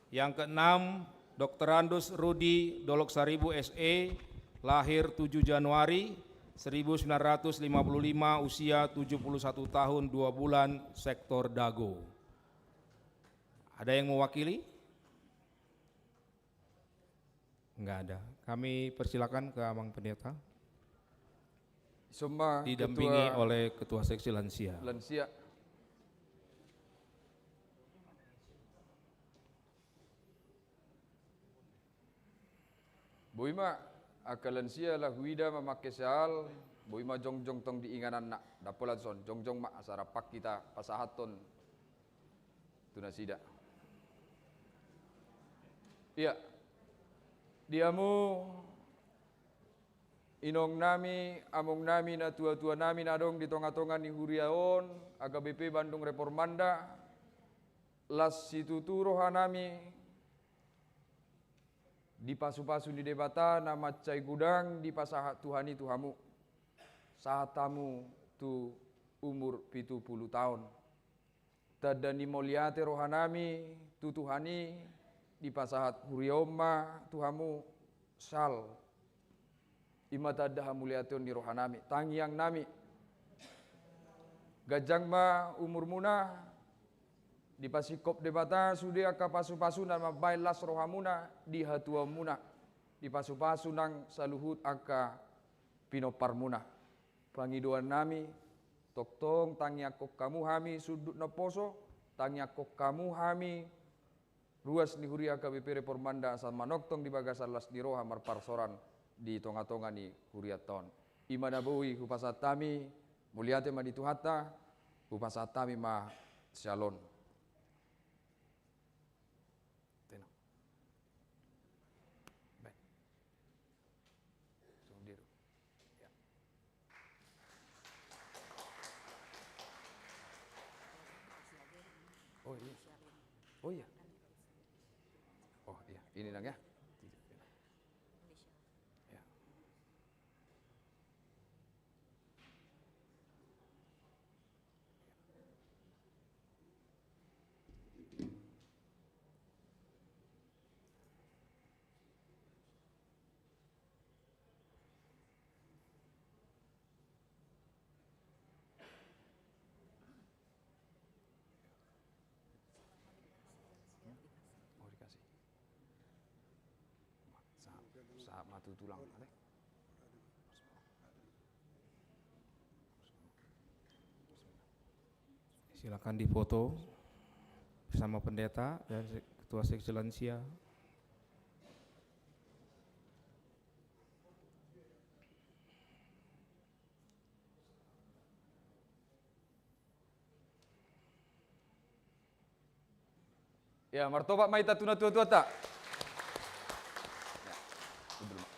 Yang keenam, Doktorandus Rudi Dolok Saribu, S E, lahir tujuh Januari seribu sembilan ratus lima puluh lima, usia tujuh puluh satu tahun dua bulan, sektor Dago. Ada yang mewakili? Enggak ada. Kami persilakan ke Amang Pendeta. Didampingi oleh Ketua Seksi Lansia. Lansia. Boi ma angka lansia laho huida mamangke sal, boi ma jongjong tong di ingananna. Dapot laos on, jongjong ma asa rap hita pasahathon tu nasida. Ia, di hamu inong nami, among nami, natua-tua nami na adong di tonga-tonga ni huria on, H K B P Bandung Reformanda, las situtu roha nami, di pasu-pasu ni Debata na mansai godang dipasahat Tuhan i tu hamu, sahat hamu tu umur pitu pulu taon. Tanda ni mauliate roha nami tu Tuhan i, dipasahat huria on ma tu hamu sal. I ma tanda hamuliateon ni roha nami, tangiang nami. Ganjang ma umurmuna, dipasingkop Debata sude angka pasu-pasuna mambahen las rohamuna di hatuaonmuna, di pasu-pasu nang saluhut angka pinomparmuna. Pangidoan nami, tongtong tangiangkon hamu hami sundut naposo, tangiangkon hamu hami ruas ni huria H K B P Reformanda asa manongtong di bagasan las ni roha marparhorasan di tonga-tonga ni hurianta on. I ma na boi hupasahat hami, mauliate ma di Tuhanta, hupasahat hami ma sian on. Tenang. Baik. Songon dia do. Ya. Oh iya. Oh iya. Oh iya, ini nang ya. Ya. Hmm? Oh, dikasih. Sa-, sa-, matu tulang, ale. Silakan difoto bersama pendeta dan se-, ketua seksi lansia. Ya, martopak ma hita tu natua-tuanta. Ya, betul, Mak.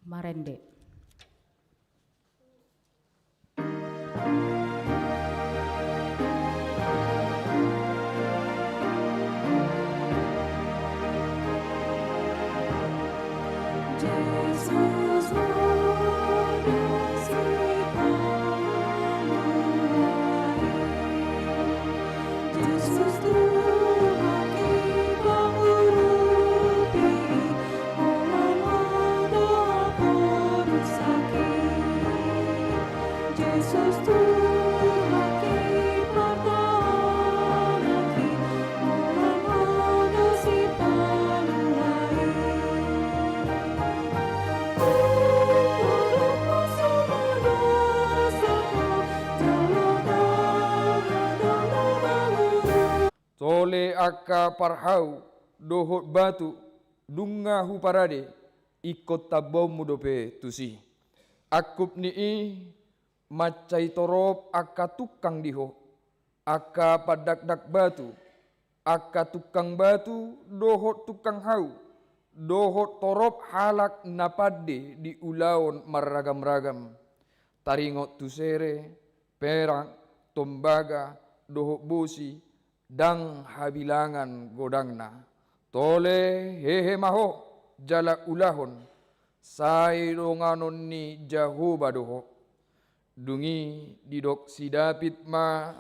Marende. Tole angka parhau dohot batu, nunga huparade, ingkon tambaonmu dope tusi. Angkup ni i mansai torop angka tungkang di ho, angka pandakdak batu, angka tungkang batu dohot tungkang hau, dohot torop halak na pande di ulaon marragam-ragam. Taringot tu sere, perak, tombaga, dohot bosi, ndang habilangan godangna. Tole hehe ma ho jala ulahon, sai donganon ni Jahowa do ho. Dung i didok si Daud ma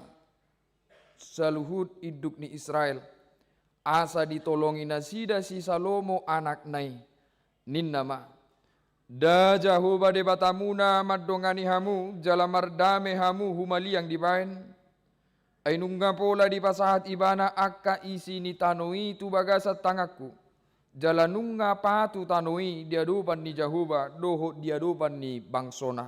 saluhut induk ni Israel, asa ditolongi nasida si Salomo anakna i. Ninna ma: Nda Jahowa Debatamuna mandongani hamu, jala mardame hamu humaliang dibaen? Ai nunga pola dipasahat Ibana angka isi ni tano i tu bagasan tanganku, jala nunga patu tano i di adopan ni Jahowa dohot di adopan ni bangsona.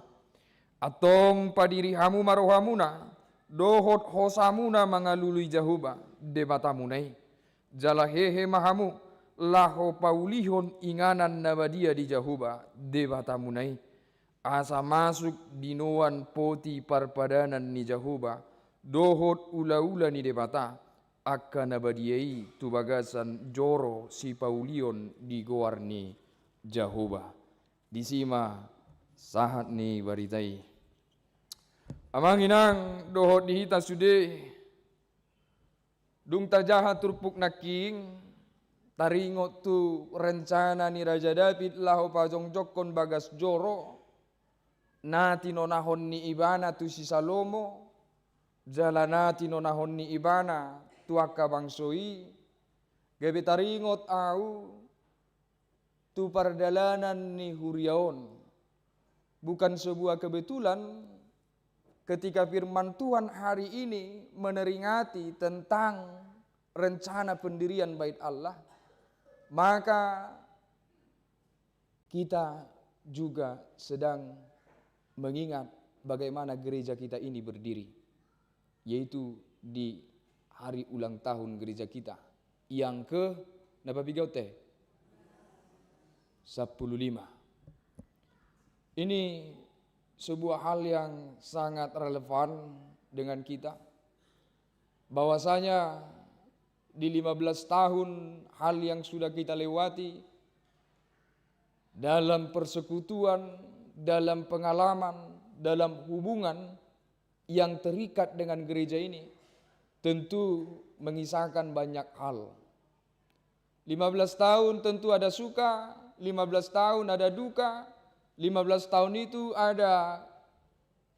Antong padiri hamu ma rohamuna dohot hosamuna mangalului Jahowa Debatamuna i. Jala hehe ma hamu laho paulihon inganan na badia di Jahowa Debatamuna i, asa masuk di nuan poti parpadanan ni Jahowa dohot ulaula ni Debata, angka na badia i tu bagasan joro sipaulion di goar ni Jahowa. Disi ma sahat ni barita i. Amang inang dohot di hita sude, dung tajaha turpuk nangkin, taringot tu rencana ni Raja Daud laho pajongjongkon bagas joro na tinonahon ni ibana tu si Salomo, jala na tinonahon ni ibana tu angka bangso i, gabe taringot ahu tu pardalanan ni huria on. Bukan sebuah kebetulan ketika firman Tuhan hari ini meneringati tentang rencana pendirian Bait Allah, maka kita juga sedang mengingat bagaimana gereja kita ini berdiri, yaitu di hari ulang tahun gereja kita yang ke, na papiga on te? Sampulu lima. Ini sebuah hal yang sangat relevan dengan kita, bahwasanya di lima belas tahun hal yang sudah kita lewati dalam persekutuan, dalam pengalaman, dalam hubungan yang terikat dengan gereja ini, tentu mengisahkan banyak hal. Lima belas tahun tentu ada suka, lima belas tahun ada duka, lima belas tahun itu ada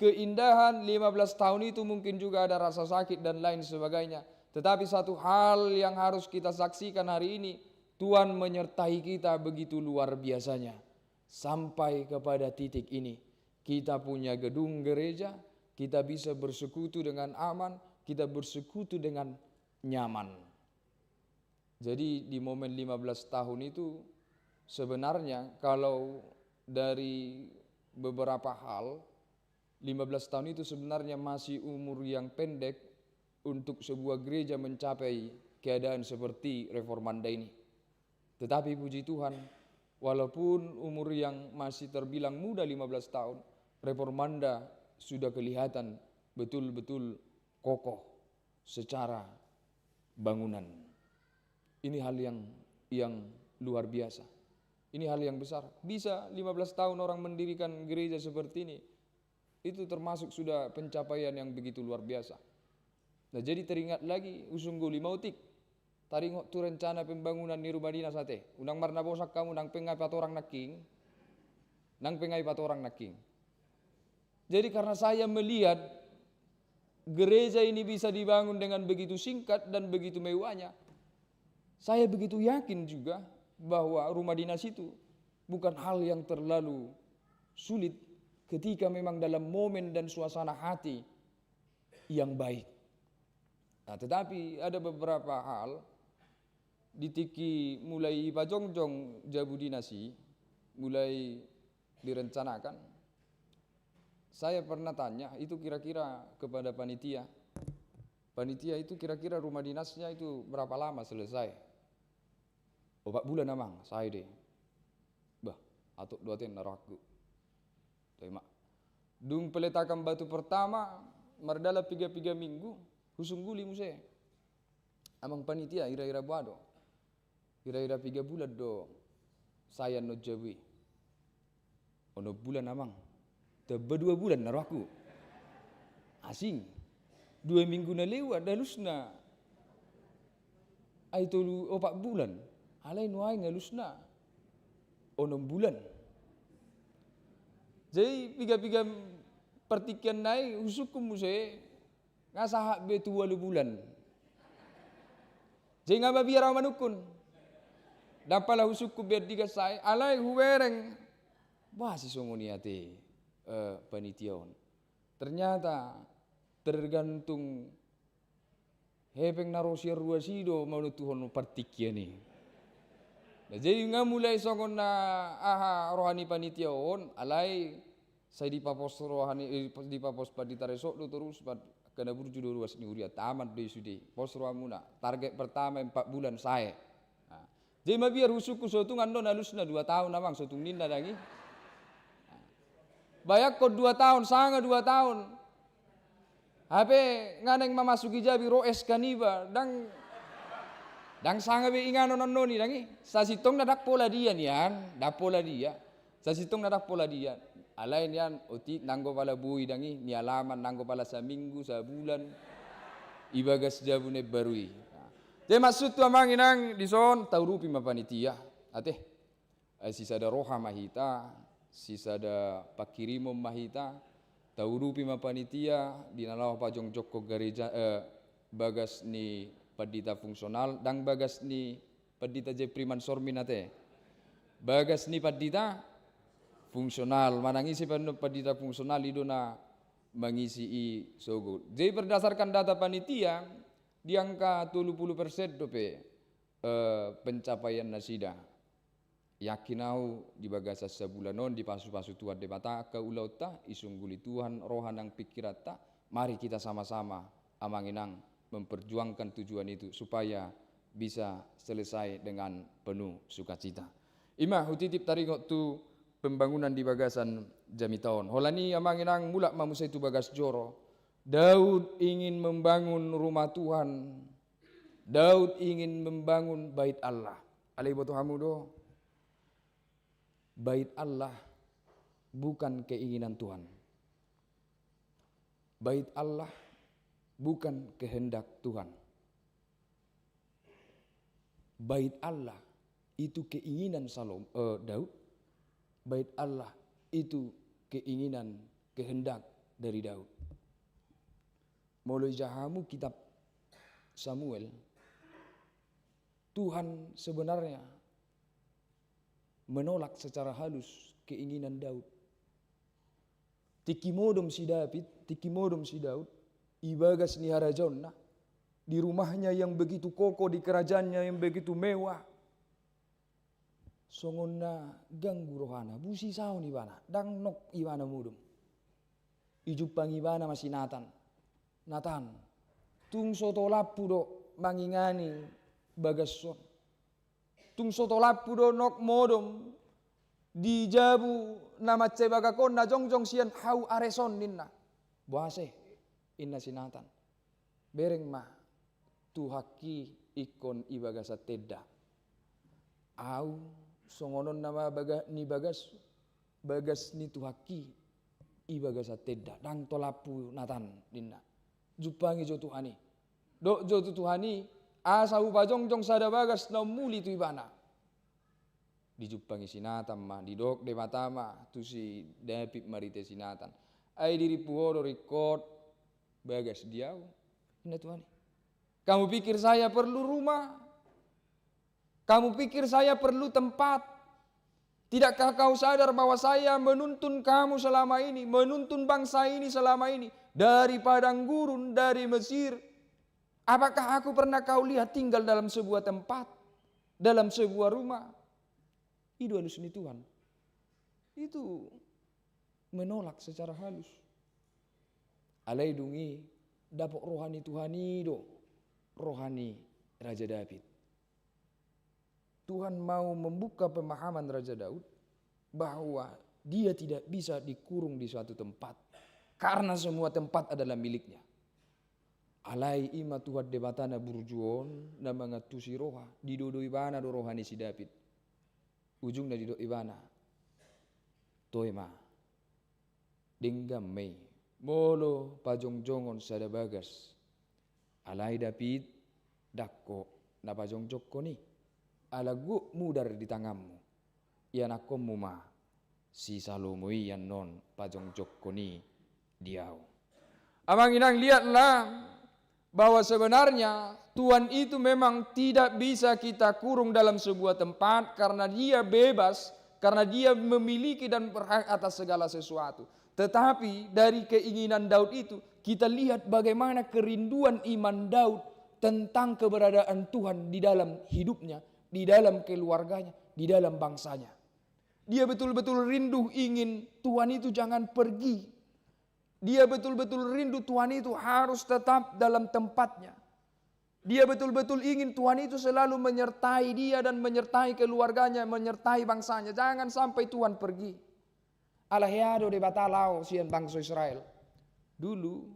keindahan, lima belas tahun itu mungkin juga ada rasa sakit dan lain sebagainya. Tetapi satu hal yang harus kita saksikan hari ini, Tuhan menyertai kita begitu luar biasanya. Sampai kepada titik ini, kita punya gedung gereja, kita bisa bersekutu dengan aman, kita bersekutu dengan nyaman. Jadi, di momen lima belas tahun itu, sebenarnya kalau dari beberapa hal, lima belas tahun itu sebenarnya masih umur yang pendek untuk sebuah gereja mencapai keadaan seperti Reformanda ini. Tetapi puji Tuhan, walaupun umur yang masih terbilang muda, lima belas tahun, Reformanda sudah kelihatan betul-betul kokoh secara bangunan. Ini hal yang, yang luar biasa. Ini hal yang besar. Bisa lima belas tahun orang mendirikan gereja seperti ini, itu termasuk sudah pencapaian yang begitu luar biasa. Nah, jadi teringat lagi, husungguli ma otik. Taringot tu rencana pembangunan ni rumah dinas ate. Unang marnabosak hamu, nang pe nga patorang nangkin. Nang pe nga patorang nangkin. Jadi karena saya melihat gereja ini bisa dibangun dengan begitu singkat dan begitu mewahnya, saya begitu yakin juga bahwa rumah dinas itu bukan hal yang terlalu sulit ketika memang dalam momen dan suasana hati yang baik. Nah, tetapi ada beberapa hal di tingki mulai ipajongjong jabu dinas i, mulai direncanakan. Saya pernah tanya itu kira-kira kepada panitia. Panitia itu kira-kira rumah dinasnya itu berapa lama selesai? Opat bulan amang, sae do i. Bah, atok do ate ninna rohangku. Jadi ma, dung peletakan batu pertama, mardalan piga-piga minggu, husungguli muse. Amang panitia, ira-ira boha do? Ira-ira piga bulan do sae annon jabu i? Onom bulan amang. Tamba dua bulan ninna rohangku. Asing. Dua minggu na lewat alusna. Ai tolu opat bulan. Alai nuaeng alusna onom bulan. Jadi piga-piga partingkian nai husungkun muse. Nga sahat be tu ualu bulan. Jadi nga mabiar au manungkun. Ndang pala husungkun be andigan sae, alai hubereng. Bah, si songon i ate, eh, panitia on. Ternyata tergantung hepeng na ro sian ruas i do manentuhon partingkian i. Nah, jadi nga mulai songon na aha roha ni panitia on, alai sai dipapos roha ni, eh, dipapos pandita resort do torus, angka na burju do ruas ni hurianta, aman do i sude, pos rohamuna. Target pertama empat bulan sae. Nah, jadi mabiar husungkun, so tung annon alusna dua taon amang, so tung ninna dang i. Nah, bayangkon dua taon, sanga dua taon. Hape nga naeng mamasuki jabu i ro es kaniba, ndang, ndang sanga be inganon annon i dang i. Sasintongna ndang pola dia nian, ndang pola dia. Sasintongna ndang pola dia. Alai nian otik nanggo pala boi dang i, nialaman nanggo pala saminggu, sabulan. Ibagas jabu na imbaru i. Nah. Jadi maksudhu amang inang dison taurupi ma panitia. Ate. Eh, sisada roha ma hita, sisada pangkirimon ma hita, taurupi ma panitia, di na laho pajongjongkon gareja, eh, bagas ni pandita fungsional, ndang bagas ni pandita Jepri Mansor min ate. Bagas ni pandita fungsional, manang ise pe annon pandita fungsional i do na mangisi i sogot. Jadi berdasarkan data panitia, di angka tolu pulu persen dope, eh, pencapaian nasida. Yakin au di bagasan sabulan on dipasupasu Tuhan Debata angka ulaonta, isungguli Tuhan roha nang pingkiranta, mari kita sama-sama, amang inang, memperjuangkan tujuan itu supaya bisa selesai dengan penuh sukacita. I ma hutitip taringot tu pembangunan di bagasan jamita on. Holan i amang inang mulak ma muse tu bagas joro. Daud ingin membangun rumah Tuhan. Daud ingin membangun bait Allah. Alai iboto hamu do, bait Allah bukan keinginan Tuhan. Bait Allah bukan kehendak Tuhan. Bait Allah itu keinginan Salom-, eh, Daud. Bait Allah itu keinginan, kehendak dari Daud. Molo ija hamu kitab Samuel, Tuhan sebenarnya menolak secara halus keinginan Daud. Tingki modom si Daud, tingki modom si Daud, ibagas ni harajaonna, di rumahnya yang begitu kokoh, di kerajaannya yang begitu mewah, songon na ganggu rohana, busisaon ibana, ndang nok ibana modom. Ijumpang ibana ma si Natan. Natan, tung so tolaphu do mangingani bagas on. Tung so tolaphu do nok modom di jabu na mansai bagak on na jongjong sian hau ares on ninna. Boasa, inna si Natan. Bereng ma Tuhanki ingkon i bagasan tenda. Au Songon on nama baga-, ni bagas, bagas ni Tuhanki, i bagasan tenda, ndang tolaphu Natan, ninna. Jumpangi jo Tuhan i. Dok jo tu Tuhan i, asa hupajongjong sada bagas na ummuli tu ibana. Dijumpangi si Natan ma, didok Debata ma tu si David marhite si Natan. Ai dirimpu ho do ringkot bagas di ahu, ninna Tuhan i. Kamu pikir saya perlu rumah? Kamu pikir saya perlu tempat? Tidakkah kau sadar bahwa saya menuntun kamu selama ini, menuntun bangsa ini selama ini dari padang gurun, dari Mesir? Apakah aku pernah kau lihat tinggal dalam sebuah tempat, dalam sebuah rumah? I do alus ni Tuhan. Itu menolak secara halus. Alai dung i dapot roha ni Tuhan i do roha ni Raja David. Tuhan mau membuka pemahaman Raja Daud bahwa dia tidak bisa dikurung di suatu tempat karena semua tempat adalah miliknya. Alai i ma Tuhan Debata na burju on na mangantusi roha, dido do ibana do roha ni si David. Ujungna didok ibana, toe ma, denggan ma i, molo pajongjongon sada bagas. Alai David, ndang ho na pajongjongkon i, ala gok mudar di tanganmu, ianakkonmu ma si Salomo i annon pajongjongkon i di ahu. Amang inang, lihatlah bahwa sebenarnya Tuhan itu memang tidak bisa kita kurung dalam sebuah tempat karena Dia bebas, karena Dia memiliki dan berhak atas segala sesuatu. Tetapi dari keinginan Daud itu, kita lihat bagaimana kerinduan iman Daud tentang keberadaan Tuhan di dalam hidupnya, di dalam keluarganya, di dalam bangsanya. Dia betul-betul rindu ingin Tuhan itu jangan pergi. Dia betul-betul rindu Tuhan itu harus tetap dalam tempatnya. Dia betul-betul ingin Tuhan itu selalu menyertai dia dan menyertai keluarganya, menyertai bangsanya. Jangan sampai Tuhan pergi. Ala hea do Debata laho sian bangso Israel. Dulu,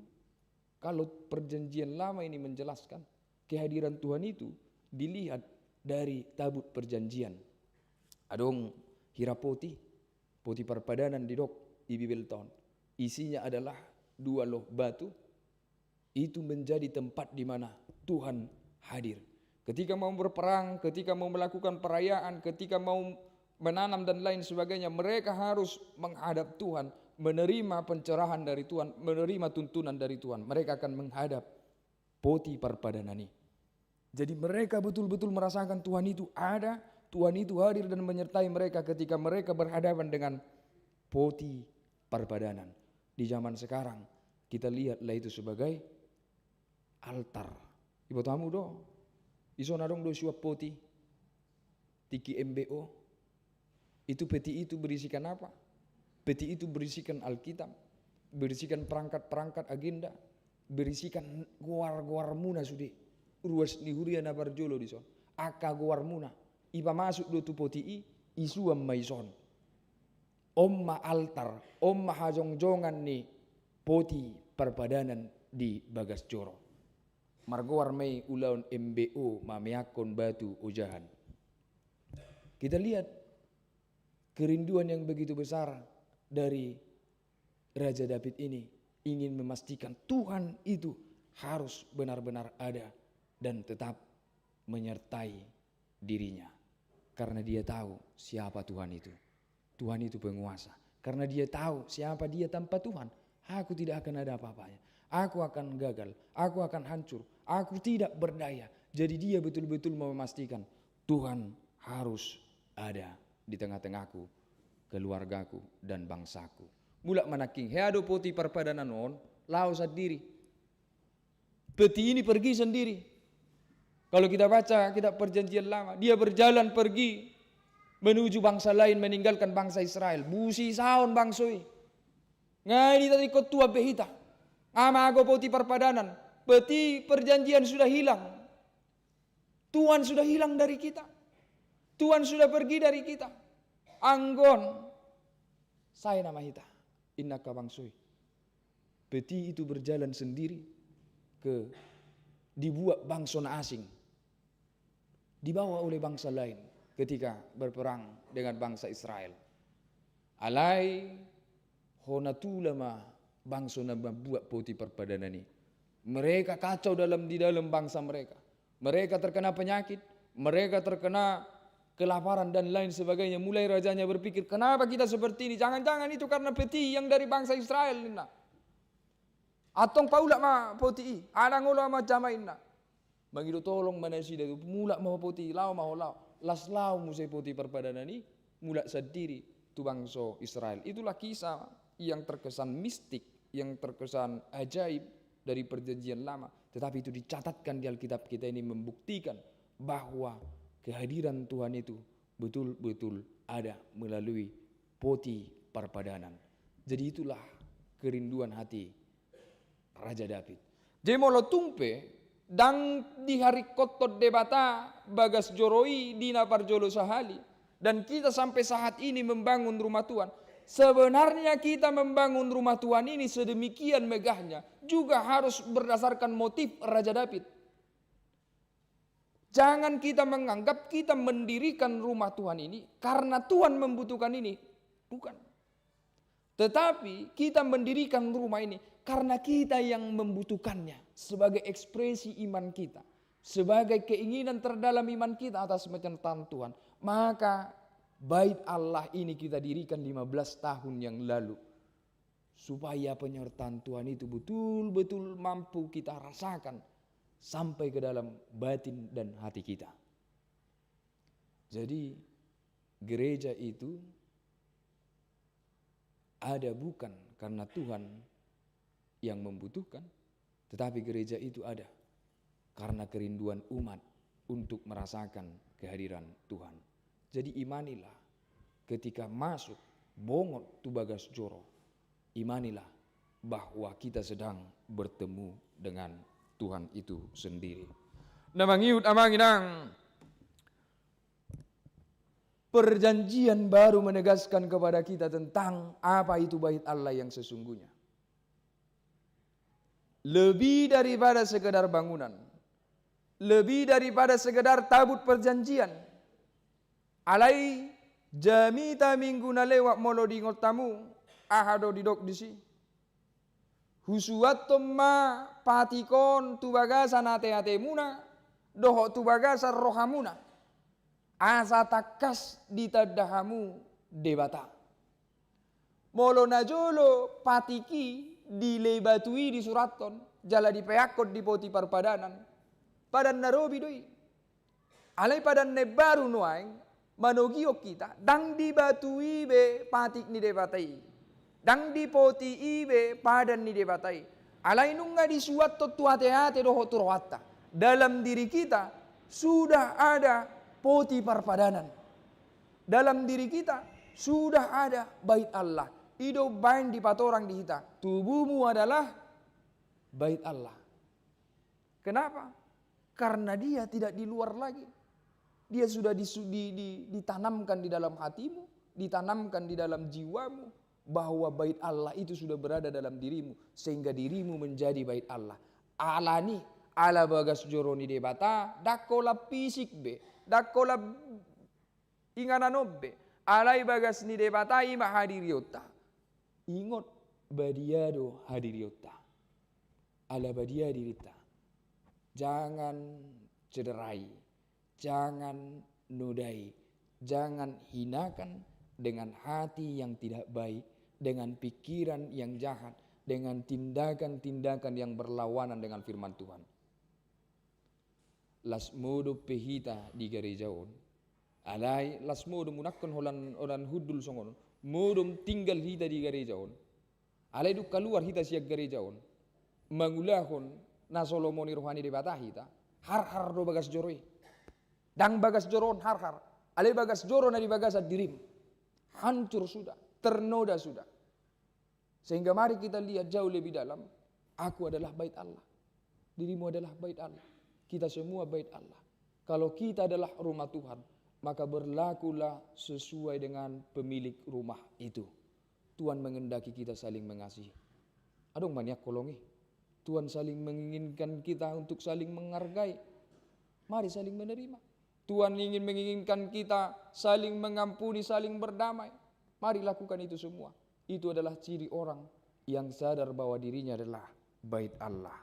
kalau Perjanjian Lama ini menjelaskan, kehadiran Tuhan itu dilihat dari tabut perjanjian. Adong hira poti, poti parpadanan didok di Bibelta on. Isinya adalah dua loh batu, itu menjadi tempat di mana Tuhan hadir. Ketika mau berperang, ketika mau melakukan perayaan, ketika mau menanam dan lain sebagainya, mereka harus menghadap Tuhan, menerima pencerahan dari Tuhan, menerima tuntunan dari Tuhan. Mereka akan menghadap poti parpadanan i. Jadi mereka betul-betul merasakan Tuhan itu ada, Tuhan itu hadir dan menyertai mereka ketika mereka berhadapan dengan poti parpadanan. Di zaman sekarang, kita lihatlah itu sebagai altar. Iboto hamu do, dison adong do suap poti, tingki M B O. Itu peti itu berisikan apa? Peti itu berisikan Alkitab, berisikan perangkat-perangkat agenda, berisikan goar-goarmuna sude. Ruas ni huria na parjolo dison. Angka goarmuna. Ipamasuk do tu poti i, isuan ma dison. On ma altar, on ma hajongjongan ni poti parpadanan di bagas joro. Margoar ma i ulaon M B O, mameakkon batu ojahan. Kita lihat kerinduan yang begitu besar dari Raja David ini, ingin memastikan Tuhan itu harus benar-benar ada dan tetap menyertai dirinya. Karena dia tahu siapa Tuhan itu. Tuhan itu penguasa. Karena dia tahu siapa dia tanpa Tuhan. Aku tidak akan ada apa-apanya. Aku akan gagal. Aku akan hancur. Aku tidak berdaya. Jadi dia betul-betul mau memastikan Tuhan harus ada di tengah-tengahku, keluargaku, dan bangsaku. Mulak ma nangkin, hea do poti parpadanan on, laho sandiri. Peti ini pergi sendiri. Kalau kita baca kitab Perjanjian Lama, dia berjalan pergi menuju bangsa lain, meninggalkan bangsa Israel. Busisaon bangso i. Nga i ditaringkot Tuhan be hita. Nga mago poti parpadanan. Peti perjanjian sudah hilang. Tuhan sudah hilang dari kita. Tuhan sudah pergi dari kita. Anggo on, sae nama hita, inna angka bangso i. Peti itu berjalan sendiri ke, dibuat bangso na asing. Dibawa oleh bangsa lain. ketika berperang dengan bangsa Israel. Alai hona tula ma bangso na mambuat poti parpadanan i. Mereka kacau dalam, di dalam bangsa mereka. Mereka terkena penyakit, mereka terkena kelaparan dan lain sebagainya. Mulai rajanya berpikir, "Kenapa kita seperti ini? Jangan-jangan itu karena peti yang dari bangsa Israel," ninna. "Antong paulak ma poti i, ndang olo ma jama," ninna. Mangido tolong ma nasida tu, "Mulak ma ho poti i, laho ma ho, laho." Las laho muse poti parpadanan i, mulak sandiri tu bangso Israel. Itulah kisah yang terkesan mistik, yang terkesan ajaib dari Perjanjian Lama. Tetapi itu dicatatkan di Alkitab kita ini, membuktikan bahwa kehadiran Tuhan itu betul-betul ada melalui poti parpadanan. Jadi itulah kerinduan hati Raja Daud. Jadi molo tung pe ndang diharingkothon Debata bagas joro i di na parjolo sahali, dan kita sampai saat ini membangun rumah Tuhan. Sebenarnya kita membangun rumah Tuhan ini sedemikian megahnya juga harus berdasarkan motif Raja Daud. Jangan kita menganggap kita mendirikan rumah Tuhan ini karena Tuhan membutuhkan ini. Bukan. Tetapi kita mendirikan rumah ini karena kita yang membutuhkannya sebagai ekspresi iman kita, sebagai keinginan terdalam iman kita atas penyertaan Tuhan. Maka Bait Allah ini kita dirikan lima belas tahun yang lalu, supaya penyertaan Tuhan itu betul-betul mampu kita rasakan sampai ke dalam batin dan hati kita. Jadi, gereja itu ada bukan karena Tuhan yang membutuhkan, tetapi gereja itu ada karena kerinduan umat untuk merasakan kehadiran Tuhan. Jadi, imanilah ketika masuk bongot tu bagas joro, imanilah bahwa kita sedang bertemu dengan Tuhan itu sendiri. Na mangihut, amang inang, Perjanjian Baru menegaskan kepada kita tentang apa itu Bait Allah yang sesungguhnya. Lebih daripada sekedar bangunan, lebih daripada sekedar tabut perjanjian. Alai jamita minggu na lewat, molo diingot hamu, aha do didok disi? Husuathon ma patik on tu bagasan ateatemuna dohot tu bagasan rohamuna, asa tangkas ditanda hamu Debata. Molo najolo patik i di lei batu i disurathon jala dipeakhon di poti parpadanan, padan na robi do i. Alai padan na imbaru nuaeng manogihon hita, ndang di batu i be patik ni Debata i, ndang di poti i be padan ni Debata i. Alai nunga disuathon tu ateate dohot tu rohanta. Dalam diri kita sudah ada poti parpadanan. Dalam diri kita sudah ada Bait Allah. I do umbaen dipatorang di hita, tubuhmu adalah Bait Allah. Kenapa? Karena dia tidak di luar lagi. Dia sudah disu-, di, di, ditanamkan di dalam hatimu, ditanamkan di dalam jiwamu, bahwa Bait Allah itu sudah berada dalam dirimu, sehingga dirimu menjadi Bait Allah. Alani, ala bagas joro ni Debata, ndang holan fisik be, ndang holan inganan on be, alai bagas ni Debata i ma hadirionta. Ingot, badia do hadirionta. Ala badia dirinta. Jangan cederai, jangan nodai, jangan hinakan dengan hati yang tidak baik, dengan pikiran yang jahat, dengan tindakan-tindakan yang berlawanan dengan firman Tuhan. Las modom pe hita di gareja on. Alai las modom, unangkon holan, holan hundul songon on. Modom tinggal hita di gareja on. Alai dung kaluar hita sian gareja on, mangulahon na so lomo ni roha ni Debata hita, harhar do bagas joro i. Ndang bagas joro on harhar, alai bagas joro na di bagasan dirim. Hancur sudah, ternoda sudah. Sehingga mari kita lihat jauh lebih dalam. Aku adalah Bait Allah. Dirimu adalah Bait Allah. Kita semua Bait Allah. Kalau kita adalah rumah Tuhan, maka berlakulah sesuai dengan pemilik rumah itu. Tuhan mengendaki kita saling mengasihi. Adong ma nian holong i. Tuhan saling menginginkan kita untuk saling menghargai. Mari saling menerima. Tuhan ingin menginginkan kita saling mengampuni, saling berdamai. Mari lakukan itu semua. Itu adalah ciri orang yang sadar bahwa dirinya adalah bait Allah.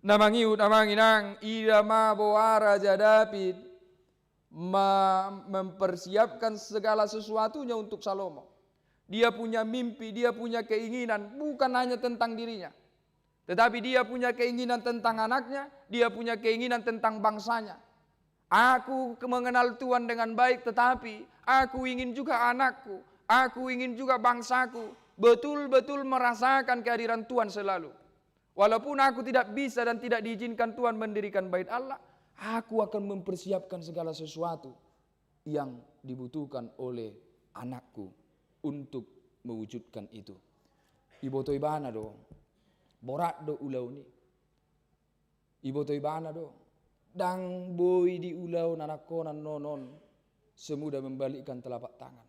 Na mangihut, na manginang, ida ma boha Raja Daud ma-, mempersiapkan segala sesuatunya untuk Salomo. Dia punya mimpi, dia punya keinginan, bukan hanya tentang dirinya. Tetapi dia punya keinginan tentang anaknya, dia punya keinginan tentang bangsanya. Aku ke-, mengenal Tuhan dengan baik, tetapi aku ingin juga anakku, aku ingin juga bangsaku betul-betul merasakan kehadiran Tuhan selalu. Walaupun aku tidak bisa dan tidak diizinkan Tuhan mendirikan bait Allah, aku akan mempersiapkan segala sesuatu yang dibutuhkan oleh anakku untuk mewujudkan itu. Iboto ibana do, borat do ulaon i. Iboto ibana do, ndang boi diulahon anakkon annon on semudah membalikkan telapak tangan.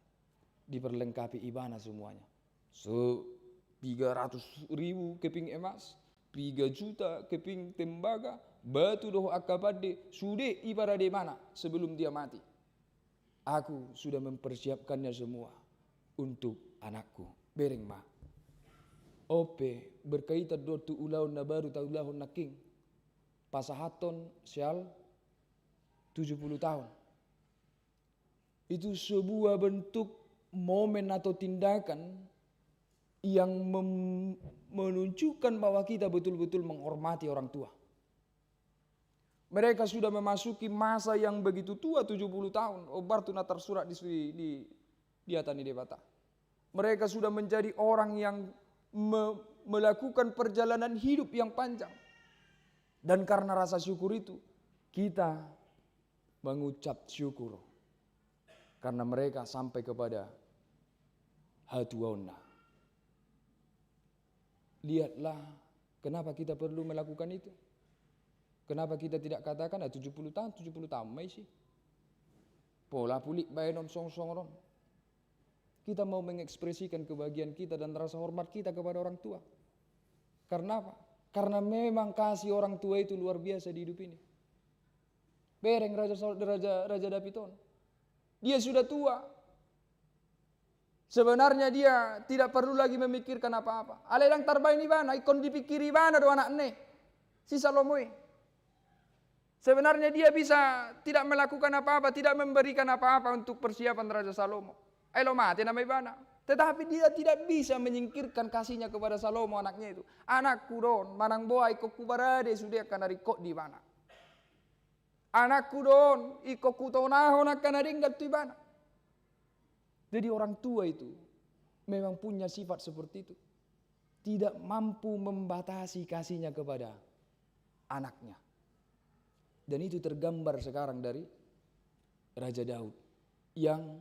Diperlengkapi ibana semuanya. So, piga ratus ribu keping emas, piga juta keping tembaga, batu dohot angka pande, sude diparade ibana sebelum dia mati. Aku sudah mempersiapkannya semua untuk anakku. Bereng ma. On pe, berkaitan do tu ulaon na baru taulahon nangkin. Pasahathon sial tujuh puluh tahun. Itu sebuah bentuk momen atau tindakan yang mem-, menunjukkan bahwa kita betul-betul menghormati orang tua. Mereka sudah memasuki masa yang begitu tua, tujuh puluh tahun. Ombar tu na tarsurat di, di, di hata ni Debata. Mereka sudah menjadi orang yang me-, melakukan perjalanan hidup yang panjang. Dan karena rasa syukur itu, kita mengucap syukur. Karena mereka sampai kepada hatuaonna. Lihatlah, kenapa kita perlu melakukan itu? Kenapa kita tidak katakan, "Ah, tujuh puluh tahun, tujuh puluh tahun ma isi"? Pola pulik baenon song-songon on. Kita mau mengekspresikan kebahagiaan kita dan rasa hormat kita kepada orang tua. Karena apa? Karena memang kasih orang tua itu luar biasa di hidup ini. Bereng Raja Saul, Raja, Raja Daud on. Dia sudah tua. Sebenarnya dia tidak perlu lagi memikirkan apa-apa. Alai ndang tarbaen ibana, ingkon dipikiri ibana do anakna i, si Salomo i. Sebenarnya dia bisa tidak melakukan apa-apa, tidak memberikan apa-apa untuk persiapan Raja Salomo. Ai lao mate nama ibana. Tetapi dia tidak bisa menyingkirkan kasihnya kepada Salomo, anaknya itu. Anakku do on, manang boha, ingkon huparade sude angka na ringkot di ibana. Anakku do on, ingkon hutonahon angka na denggan tu ibana. Jadi orang tua itu memang punya sifat seperti itu. Tidak mampu membatasi kasihnya kepada anaknya. Dan itu tergambar sekarang dari Raja Daud yang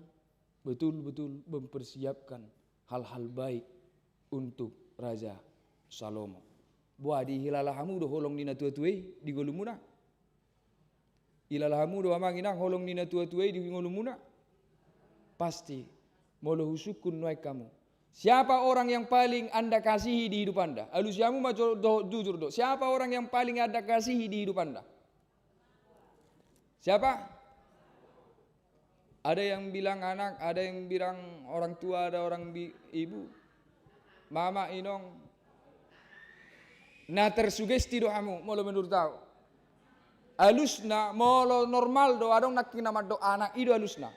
betul-betul mempersiapkan hal-hal baik untuk Raja Salomo. Boha, dihilala hamu do holong ni natua-tua i di ngolumuna? Ilala hamu do, amang inang, holong ni natua-tua i di ngolumuna? Pasti. Molo husungkun nuaeng hamu, siapa orang yang paling Anda kasihi di hidup Anda? Alusi hamu ma jo-, do-, jujur do. Siapa orang yang paling Anda kasihi di hidup Anda? Siapa? Ada yang bilang anak, ada yang bilang orang tua, ada orang bi-, ibu. Mama, inong. Na tersugesti do hamu, molo menurut au. Alusna, molo normal do, adong nangkin na mandok anak, i do alusna.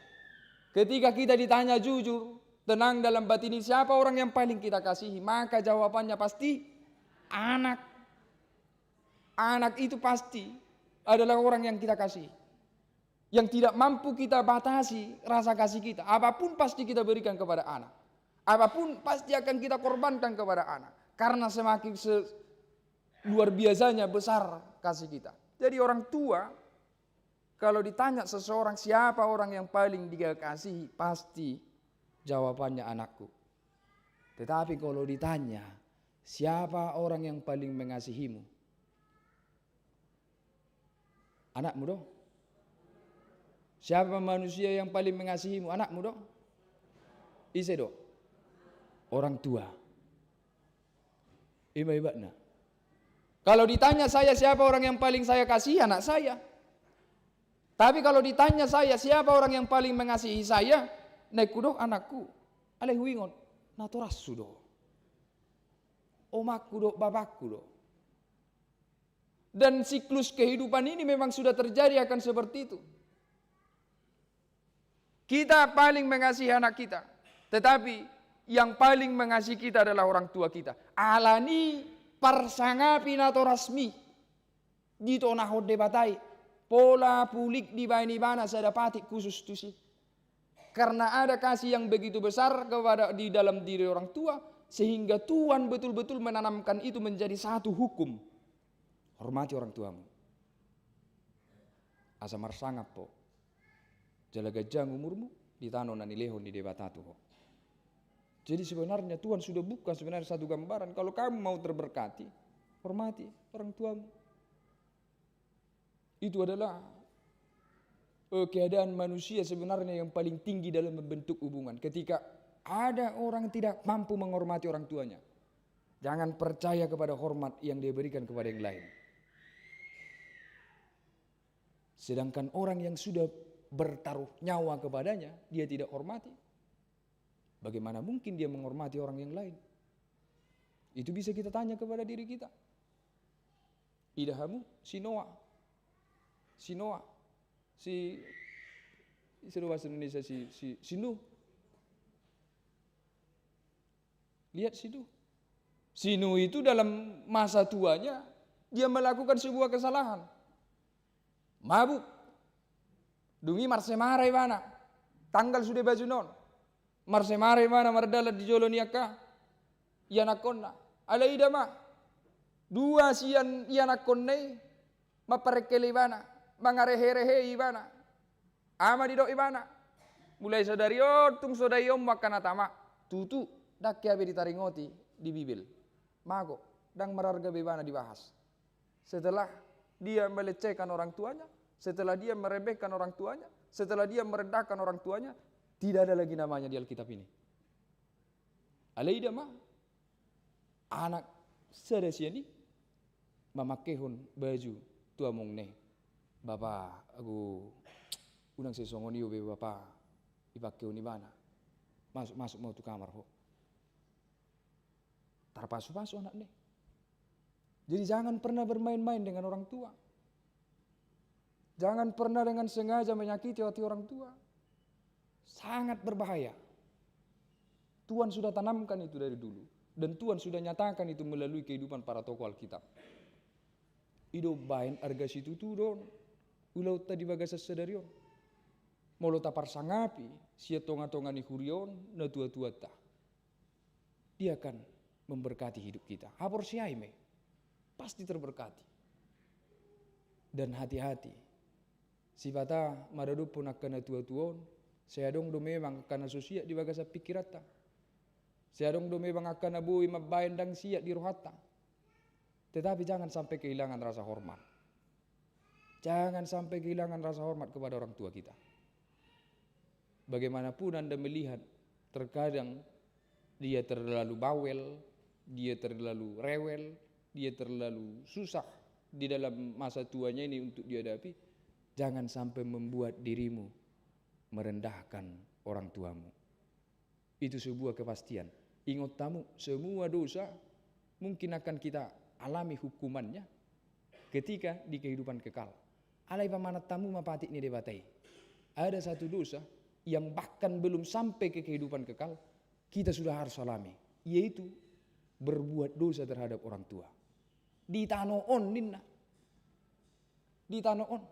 Ketika kita ditanya jujur, tenang dalam batin ini, siapa orang yang paling kita kasihi? Maka jawabannya pasti anak. Anak itu pasti adalah orang yang kita kasihi. Yang tidak mampu kita batasi rasa kasih kita. Apapun pasti kita berikan kepada anak. Apapun pasti akan kita korbankan kepada anak. Karena semakin se-, luar biasanya besar kasih kita. Jadi orang tua, kalau ditanya seseorang siapa orang yang paling dia kasihi, pasti jawabannya anakku. Tetapi kalau ditanya, siapa orang yang paling mengasihimu? Anakmu do. Siapa manusia yang paling mengasihimu? Anakmu do. Ise do? Orang tua. Ima ibatna. Kalau ditanya saya, siapa orang yang paling saya kasih? Anak saya. Tapi kalau ditanya saya, siapa orang yang paling mengasihi saya? Naeng hudok anakku. Alai huingot, natorashu do. Omakku do, bapakku do. Dan siklus kehidupan ini memang sudah terjadi akan seperti itu. Kita paling mengasihi anak kita, tetapi yang paling mengasihi kita adalah orang tua kita. Alani parsangapi natorasmi ditonahon Debata i, pola pulik dibaen ibana sada patik khusus tusi. Karena ada kasih yang begitu besar kepada, di dalam diri orang tua, sehingga Tuhan betul-betul menanamkan itu menjadi satu hukum. Hormati orang tuamu. Asa marsangap ho. Jala ganjang umurmu di tano na nilehon ni Debata tu ho. Jadi sebenarnya Tuhan sudah buka sebenarnya satu gambaran. Kalau kamu mau terberkati, hormati orang tuamu. Itu adalah, eh, keadaan manusia sebenarnya yang paling tinggi dalam membentuk hubungan. Ketika ada orang tidak mampu menghormati orang tuanya, jangan percaya kepada hormat yang dia berikan kepada yang lain. Sedangkan orang yang sudah bertaruh nyawa kepadanya, dia tidak hormati, bagaimana mungkin dia menghormati orang yang lain? Itu bisa kita tanya kepada diri kita. Ida hamu, si Noah. Si Noah. Si, si Noah bahasa Indonesia, si, si, si Nuh. Lihat si Nuh. Si Nuh itu dalam masa tuanya, dia melakukan sebuah kesalahan. Mabuk. Dung i marsemara ibana. Tanggal sude bajuna on. Marsemara ibana mardalan di jolo ni angka ianakhonna. Alai ida ma. Dua sian ianakhonna i mamparengkel ibana, mangarehe-rehe ibana. Aha ma didok ibana? Mulai sadari on tung so dai ommu angka na tama. Tutu, ndang hea be ditaringoti di Bibel. Mago, ndang mararga be ibana dibahas. Setelah dia melecehkan orang tuanya, setelah dia meremehkan orang tuanya, setelah dia merendahkan orang tuanya, tidak ada lagi namanya di Alkitab ini. Alai ida ma, anak sada sian i, mamakeihon baju tu amongna i. Bapa, agu, unang sai songon i be bapa, dipakeihon ibana. Masuk, masuk ma ho tu kamar ho. Tarpasu-pasu anakna i. Jadi jangan pernah bermain-main dengan orang tua. Jangan pernah dengan sengaja menyakiti hati orang tua. Sangat berbahaya. Tuhan sudah tanamkan itu dari dulu. Dan Tuhan sudah nyatakan itu melalui kehidupan para tokoh Alkitab. I do umbahen arga situtu do on ulaonta di bagasan sadari on. Molo taparsangapi sian tonga-tonga ni huria on natua-tuanta, Dia akan memberkati hidup kita. Haporseai ma i. Pasti terberkati. Dan hati-hati. Sipata maradophon angka natua-tua on, sai adong do memang angka na so siat di bagasan pingkiranta. Sai adong do memang angka na boi mambahen ndang siat di rohanta. Tetapi jangan sampai kehilangan rasa hormat. Jangan sampai kehilangan rasa hormat kepada orang tua kita. Bagaimanapun Anda melihat, terkadang dia terlalu bawel, dia terlalu rewel, dia terlalu susah di dalam masa tuanya ini untuk dihadapi, jangan sampai membuat dirimu merendahkan orang tuamu. Itu sebuah kepastian. Ingot hamu, semua dosa mungkin akan kita alami hukumannya ketika di kehidupan kekal. Alai pamanat hamu ma patik ni Debata i. Ada satu dosa yang bahkan belum sampai ke kehidupan kekal, kita sudah harus alami, yaitu berbuat dosa terhadap orang tua. Di tano on ninna. Di tano on.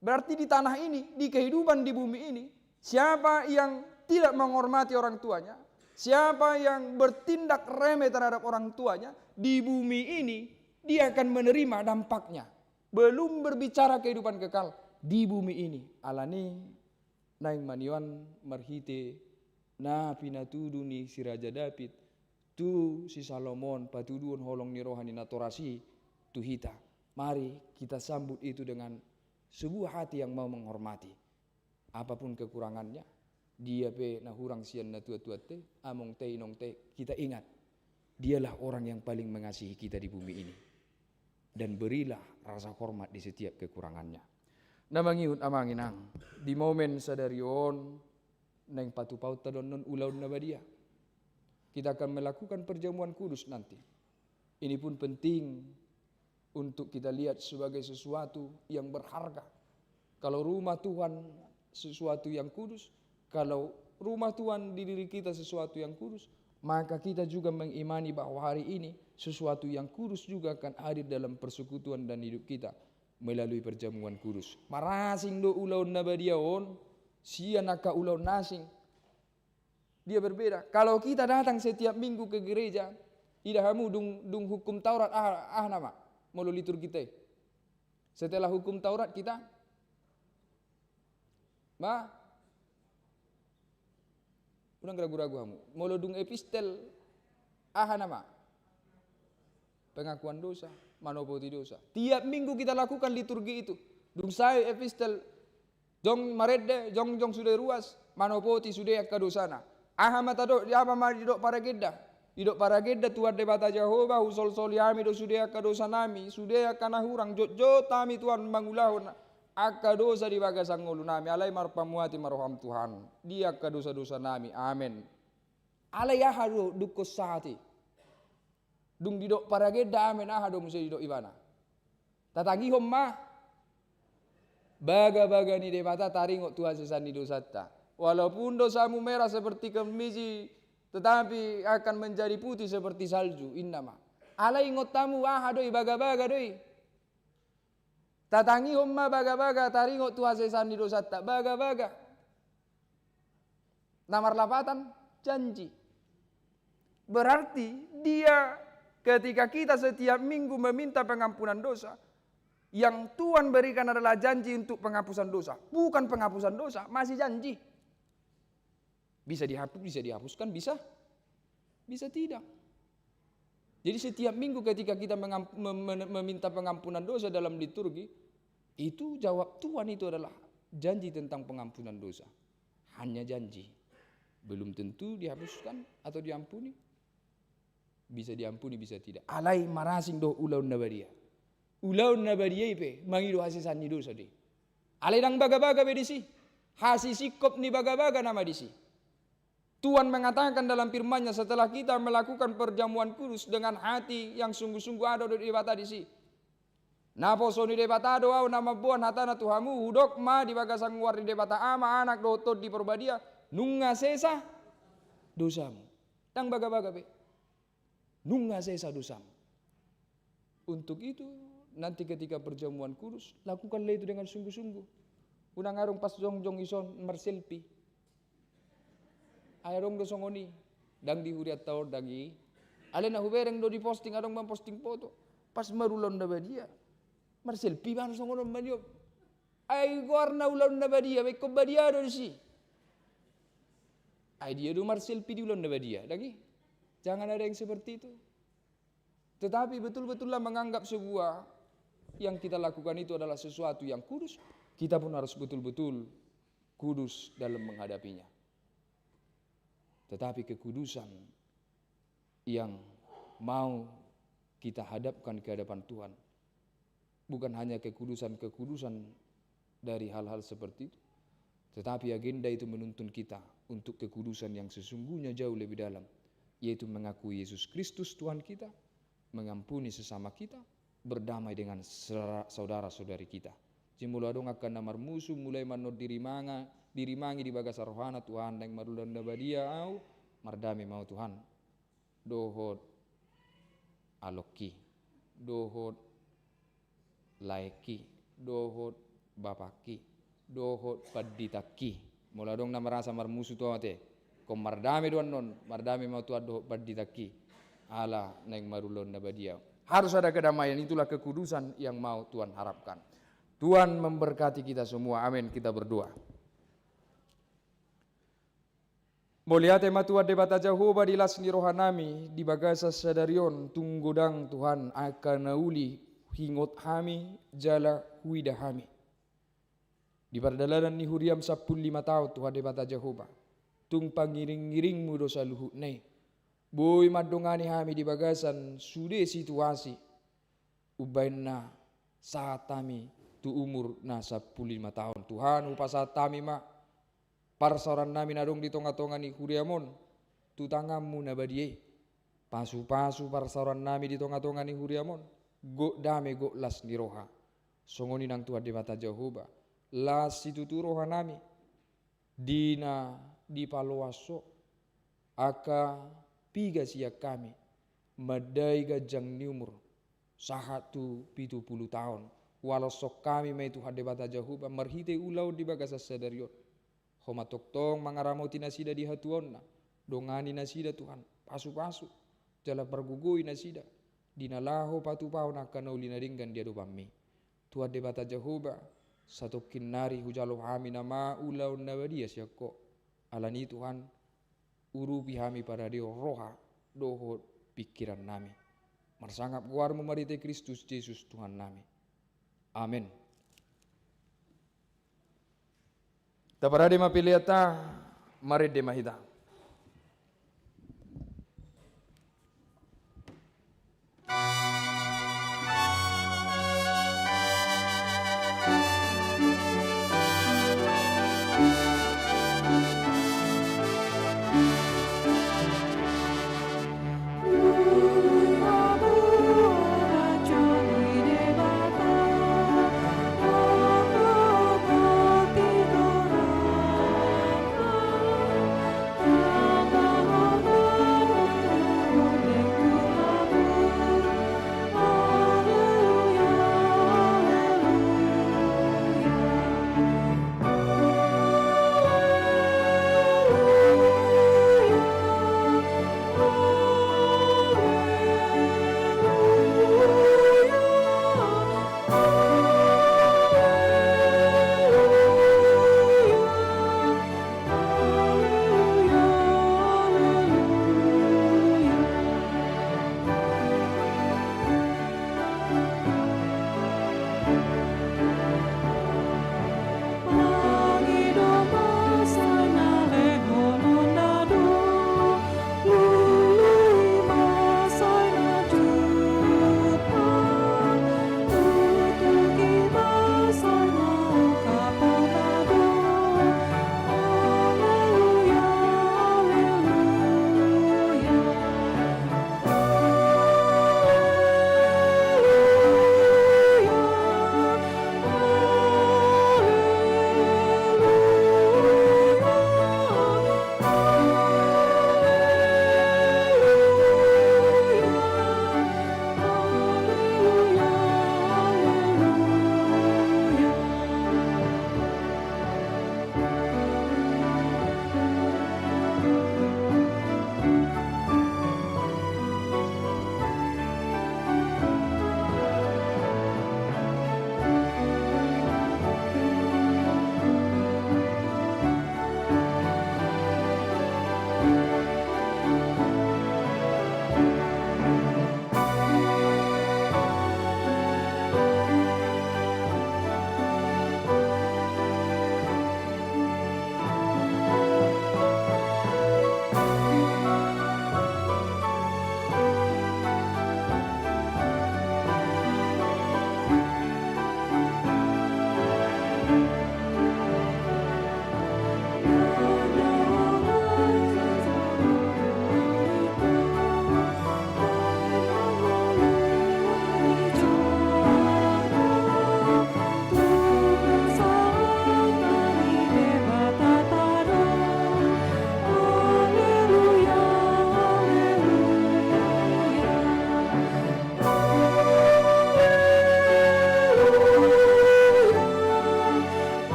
Berarti di tanah ini, di kehidupan di bumi ini, siapa yang tidak menghormati orang tuanya, siapa yang bertindak remeh terhadap orang tuanya, di bumi ini dia akan menerima dampaknya. Belum berbicara kehidupan kekal di bumi ini. Alani naeng ma nian marhite na pinatudu ni si Raja Daud tu si Salomo on patuduhon holong ni roha ni natoras i tu hita. Mari kita sambut itu dengan sebuah hati yang mau menghormati. Apapun kekurangannya, dia pe na hurang sian natua-tuanta, amongta, inongta, kita ingat, dialah orang yang paling mengasihi kita di bumi ini. Dan berilah rasa hormat di setiap kekurangannya. Na mangihut amang inang, di momen sadari on naeng patupaonta do annon ulaon na badia. Kita akan melakukan perjamuan kudus nanti. Ini pun penting untuk kita lihat sebagai sesuatu yang berharga. Kalau rumah Tuhan sesuatu yang kudus, kalau rumah Tuhan di diri kita sesuatu yang kudus, maka kita juga mengimani bahwa hari ini sesuatu yang kudus juga akan hadir dalam persekutuan dan hidup kita melalui perjamuan kudus. Marasing do ulaon na badia on sian angka ulaon na asing. Dia berbeda. Kalau kita datang setiap minggu ke gereja, ida hamu dung, dung hukum Taurat, ah, ah nama, molo liturgita i. Setelah hukum Taurat kita, ma, unang ragu-ragu hamu. Molo dung epistel, aha nama? Pengakuan dosa, manopoti dosa. Tiap minggu kita lakukan liturgi itu. Dung sae epistel, jong marende, jongjong sude ruas, manopoti sude angka dosana. Aha ma tadok, di aha ma didok paragenda? Didok paragenda, Tuhan Debata Jahowa, husolsoli hami do sude angka dosanami, sude angka na hurang, jotjot hami Tuhan mangulahon angka dosa di bagasan ngolunami, alai marpamuati ma roham Tuhan di angka dosadosanami. Amen. Alai aha do dungkon sahat i? Dung didok paragenda amen, aha do muse didok ibana? Tatangihon ma bagabaga ni Debata taringot tu hasesaan ni dosanta. Walaupun dosamu merah seperti kemisi, tetapi akan menjadi putih seperti salju, inna ma. Alai ingot hamu, aha do i, bagabaga do i. Tatangihon ma bagabaga taringot tu hasesaan ni dosanta, bagabaga. Na marlapatan, janji. Berarti dia, ketika kita setiap minggu meminta pengampunan dosa, yang Tuhan berikan adalah janji untuk penghapusan dosa. Bukan penghapusan dosa, masih janji. Bisa dihapus, bisa dihapuskan, bisa, bisa tidak. Jadi setiap minggu ketika kita mengam-, mem-, mem-, meminta pengampunan dosa dalam liturgi, itu jawab Tuhan itu adalah janji tentang pengampunan dosa. Hanya janji. Belum tentu dihapuskan atau diampuni. Bisa diampuni, bisa tidak. Alai marasing do ulaon na badia. Ulaon na badia i pe mangido hasesaan ni dosa do i. Alai ndang bagabaga be disi. Hasisingkop ni bagabaga nama disi. Tuhan mengatakan dalam firman-Nya, setelah kita melakukan perjamuan kudus dengan hati yang sungguh-sungguh, ada do Debata disi. Naposo ni Debata do ahu na mamboan hatana tu hamu, hudok ma di bagasan goar ni Debata Ama, Anak dohot Tondi Parbadia, nunga sesa dosamu. Ndang bagabaga be. Nunga sesa dosamu. Untuk itu, nanti ketika perjamuan kudus, lakukanlah itu dengan sungguh-sungguh. Unang adong pas jongjong ison marselfie. Ai adong do songon i, ndang di hurianta on ndang i. Alai na hubereng do diposting, adong mamposting foto. Pas marulaon na badia. Marselfie ma songon on maniop. Ai goarna ulaon na badia, ba ingkon badia do disi. Ai dia do marselfie di ulaon na badia, ndang i. Jangan ada yang seperti itu. Tetapi betul-betullah menganggap sebuah yang kita lakukan itu adalah sesuatu yang kudus, kita pun harus betul-betul kudus dalam menghadapinya. Tetapi kekudusan yang mau kita hadapkan ke hadapan Tuhan bukan hanya kekudusan-kekudusan dari hal-hal seperti itu, tetapi agenda itu menuntun kita untuk kekudusan yang sesungguhnya jauh lebih dalam, yaitu mengakui Yesus Kristus Tuhan kita, mengampuni sesama kita, berdamai dengan sera-, saudara-saudari kita. Jadi molo adong angka na marmusu, mulai ma annon dirimangi, dirimangi di bagasan rohana, Tuhan, naeng marulaon na badia ahu, mardame ma ahu Tuhan dohot alongki, dohot laengki, dohot bapakki, dohot panditangki. Molo adong na merasa marmusu tu ahu ate, ingkon mardame do annon, mardame ma ahu Tuhan dohot panditangki. Ala naeng marulaon na badia. Harus ada kedamaian, itulah kekudusan yang mau Tuhan harapkan. Tuhan memberkati kita semua. Amin. Kita berdoa. Mauliate ma Tuhan Debata Jahowa di las ni rohanami, di bagasan sadari on, tung godang Tuhan angka na uli huingot hami jala huida hami. Di pardalanan ni huriam sampulu lima taon Tuhan Debata Jahowa, tung pangiring-iringmu do saluhutna i. Boi mandongani hami di bagasan sude situasi. Umbahen na sahat hami tu umur na sampulu lima taon. Tuhan, hupasahat hami ma parsaorannami na adong di tonga-tonga ni huriam on tu tanganmu na badia i. Pasu-pasu parsaorannami di tonga-tonga ni huriam on, gok dame, gok las ni roha. Songon i nang Tuhan Debata Jahowa, las situtu rohanami di na dipaloas ho, angka piga sian hami mandai ganjang ni umur sahat tu pitu pulu taon. Hualoshon hami ma i Tuhan Debata Jahowa marhite ulaon di bagasan sadari on. Ho ma tongtong mangaramoti nasida di hatuaonna, dongani nasida Tuhan, pasu-pasu, jala pargogoi nasida di na laho patupahon angka na uli na denggan di adopanmi. Tuhan Debata Jahowa, satongkin nari hujalo hami nama ulaon na badia sian ho. Alani i Tuhan, urupi hami paradehon roha dohot pingkirannami. Marsangap goarmu marhite Kristus Jesus Tuhannami. Amen. Taparade ma peleanta, marende ma hita.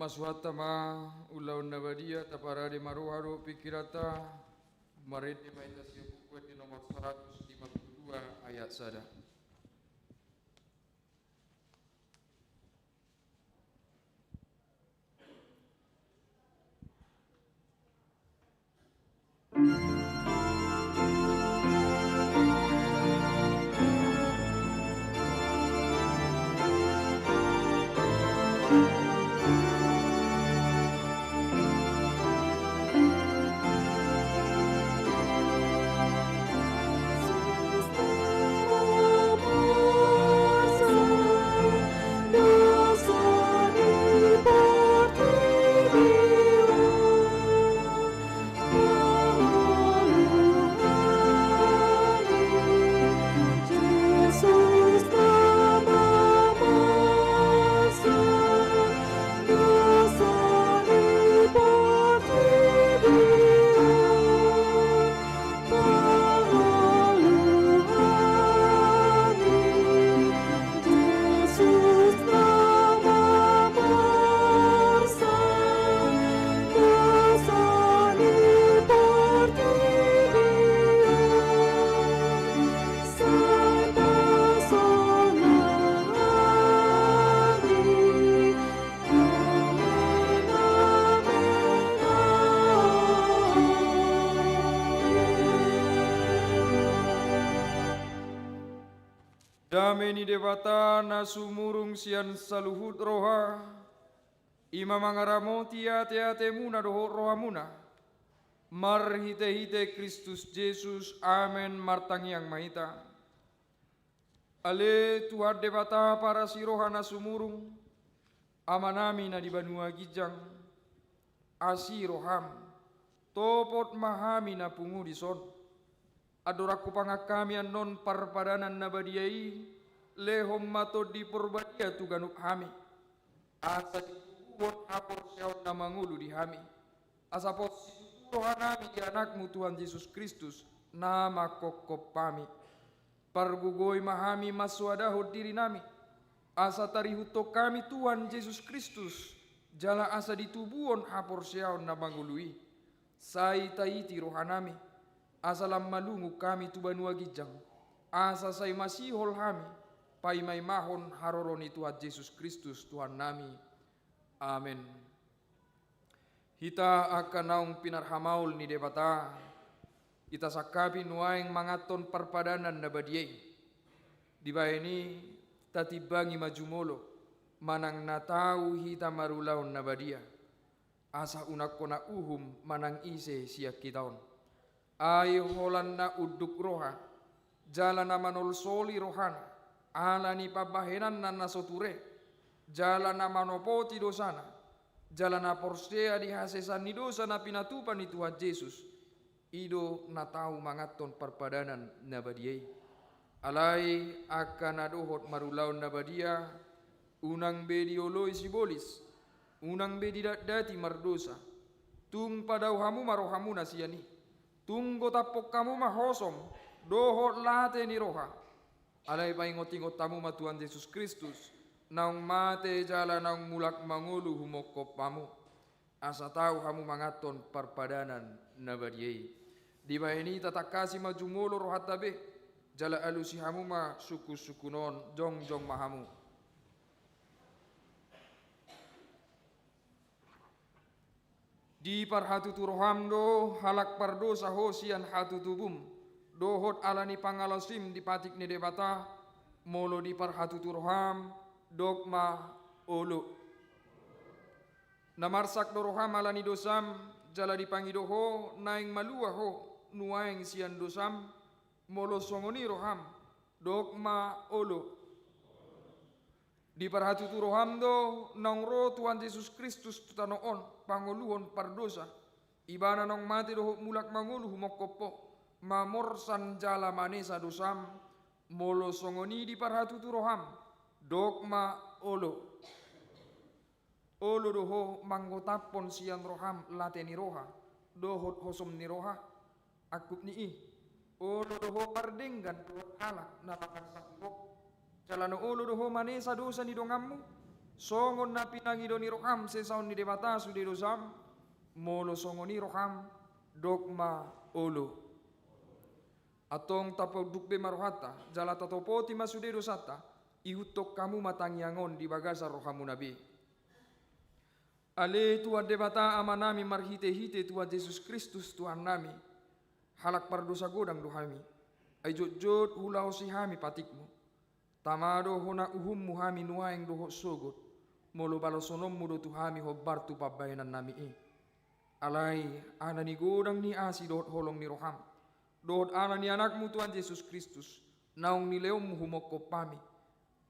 Masuhanta ma ulaon na badia, taparade ma roha dohot pingkiranta. Marende ma hita sian Buku Ende nomor saratus lima pulu dua ayat sada. Dame ni Debata na sumurung sian saluhut roha, i ma mangaramoti ateatemuna dohot rohamuna, marhitehite Kristus Jesus. Amen. Martangiang ma hita. Ale Tuhan Debata parasi roha na sumurung, Amanami na di banua ginjang, asi roham, topot ma hami na pungu dison. Andorang hupangan hami annon parpadanan na badia i, lehon ma Tondi Porbadia tu ganup hami, asa ditubuhon haporseaon na mangolu di hami, asa pos situtu rohanami di Anakmu Tuhan Jesus Kristus, na manghophop hami. Pargogoi ma hami mansoadahon dirinami, asa tarihuthon hami Tuhan Jesus Kristus, jala asa ditubuhon haporseaon na mangolu i. Sai taiti rohanami, asa lam malungun hami tu banua ginjang, asa sai masihol hami paimaimahon haroro ni Tuhan Jesus Kristus Tuhannami. Amen. Hita angka naung pinarhamaol ni Debata, hita sangkapi nuaeng manganhon parpadanan na badia i. Dibahen i tatimbangi ma jumolo, manang na tau hita marulaon na badia, asa unang hona uhum manang ise sian hita on. Ai holan na unduk roha, jala na manolsoli rohana, ala ni pambahenanna na so ture, jala na manopoti dosana, jala na porsea di hasesaan ni dosa na pinatupa ni Tuhan Jesus, i do na tau manganhon parpadanan na badia i. Alai angka na dohot marulaon na badia, unang be dioloi sibolis, unang be didatdati mardosa. Tung padao hamu ma rohamuna sian i. Tung gotaphon hamu ma hosom dohot late ni roha. Alai paingotingot hamu ma Tuhan Jesus Kristus, naung mate jala naung mulak mangolu humongkop hamu, asa tau hamu manganhon parpadanan na badia i. Dibahen i tatangkasi ma jumolo rohanta be, jala alusi hamu ma sungkunsungkun on. Jongjong ma hamu. Diparhatutu roham do halak pardosa ho sian hatutubum, dohot ala ni pangalaosim di patik ni Debata? Molo diparhatutu roham, dok ma: Olo. Na marsak do roham ala ni dosam, jala dipangido ho naeng malua ho nuaeng sian dosam? Molo songon i roham, dok ma: Olo. Diparhatutu roham do naung ro Tuhan Jesus Kristus tu tano on pangoluhon pardosa, Ibana naung mate dohot mulak mangolu humongkop ho, mamorsan jala manesa dosam? Molo songon i diparhatutu roham, dok ma: Olo. Olo do ho manggotaphon sian roham late ni roha dohot hosom ni roha? Angkup ni i, olo do ho pardenggan dohot halak na mangarsak ho? Jala na olo do ho manesa dosa ni donganmu? Songon na pinangido ni roham sesaon ni Debata sude dosam, molo songon i roham, dok ma olo. Antong tapaunduk be ma rohanta, jala tatopoti ma sude dosanta, ihuthon hamu ma tangiang on di bagasan rohamuna be. Ale Tuhan Debata Amanami marhitehite Tuhan Jesus Kristus Tuhannami, halak pardosa godang do hami, ai jotjot hulaosi hami patikmu. Tama do hona uhummu hami nuaeng dohot sogot, molo balosononmu do tu hami hombar tu pambahenannami i. Alai, ala ni godang ni asi dohot holong ni roham, dohot ala ni Anakmu Tuhan Jesus Kristus, naung nilehonmu humongkop hami.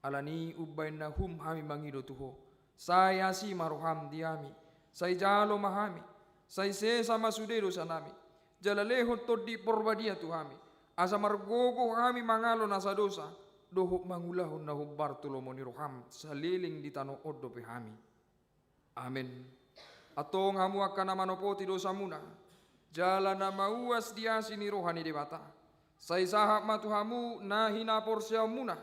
Ala ni i umbahen na uhum hami mangido tu Ho. Sai asi ma roham di hami. Sai jalo ma hami. Sai sesa ma sude dosanami. Jala lehon Tondi Porbadia tu hami. Asa margogo hami mangalo nasa dosa. Dohot mangulahon na hombar tu lomo ni roham. Saleleng di tano on dope hami. Amen. Antong hamu angka na manopoti dosamuna, jala na mauas di asi ni roha ni Debata, sai sahat ma tu hamu na hinaporseaonmuna,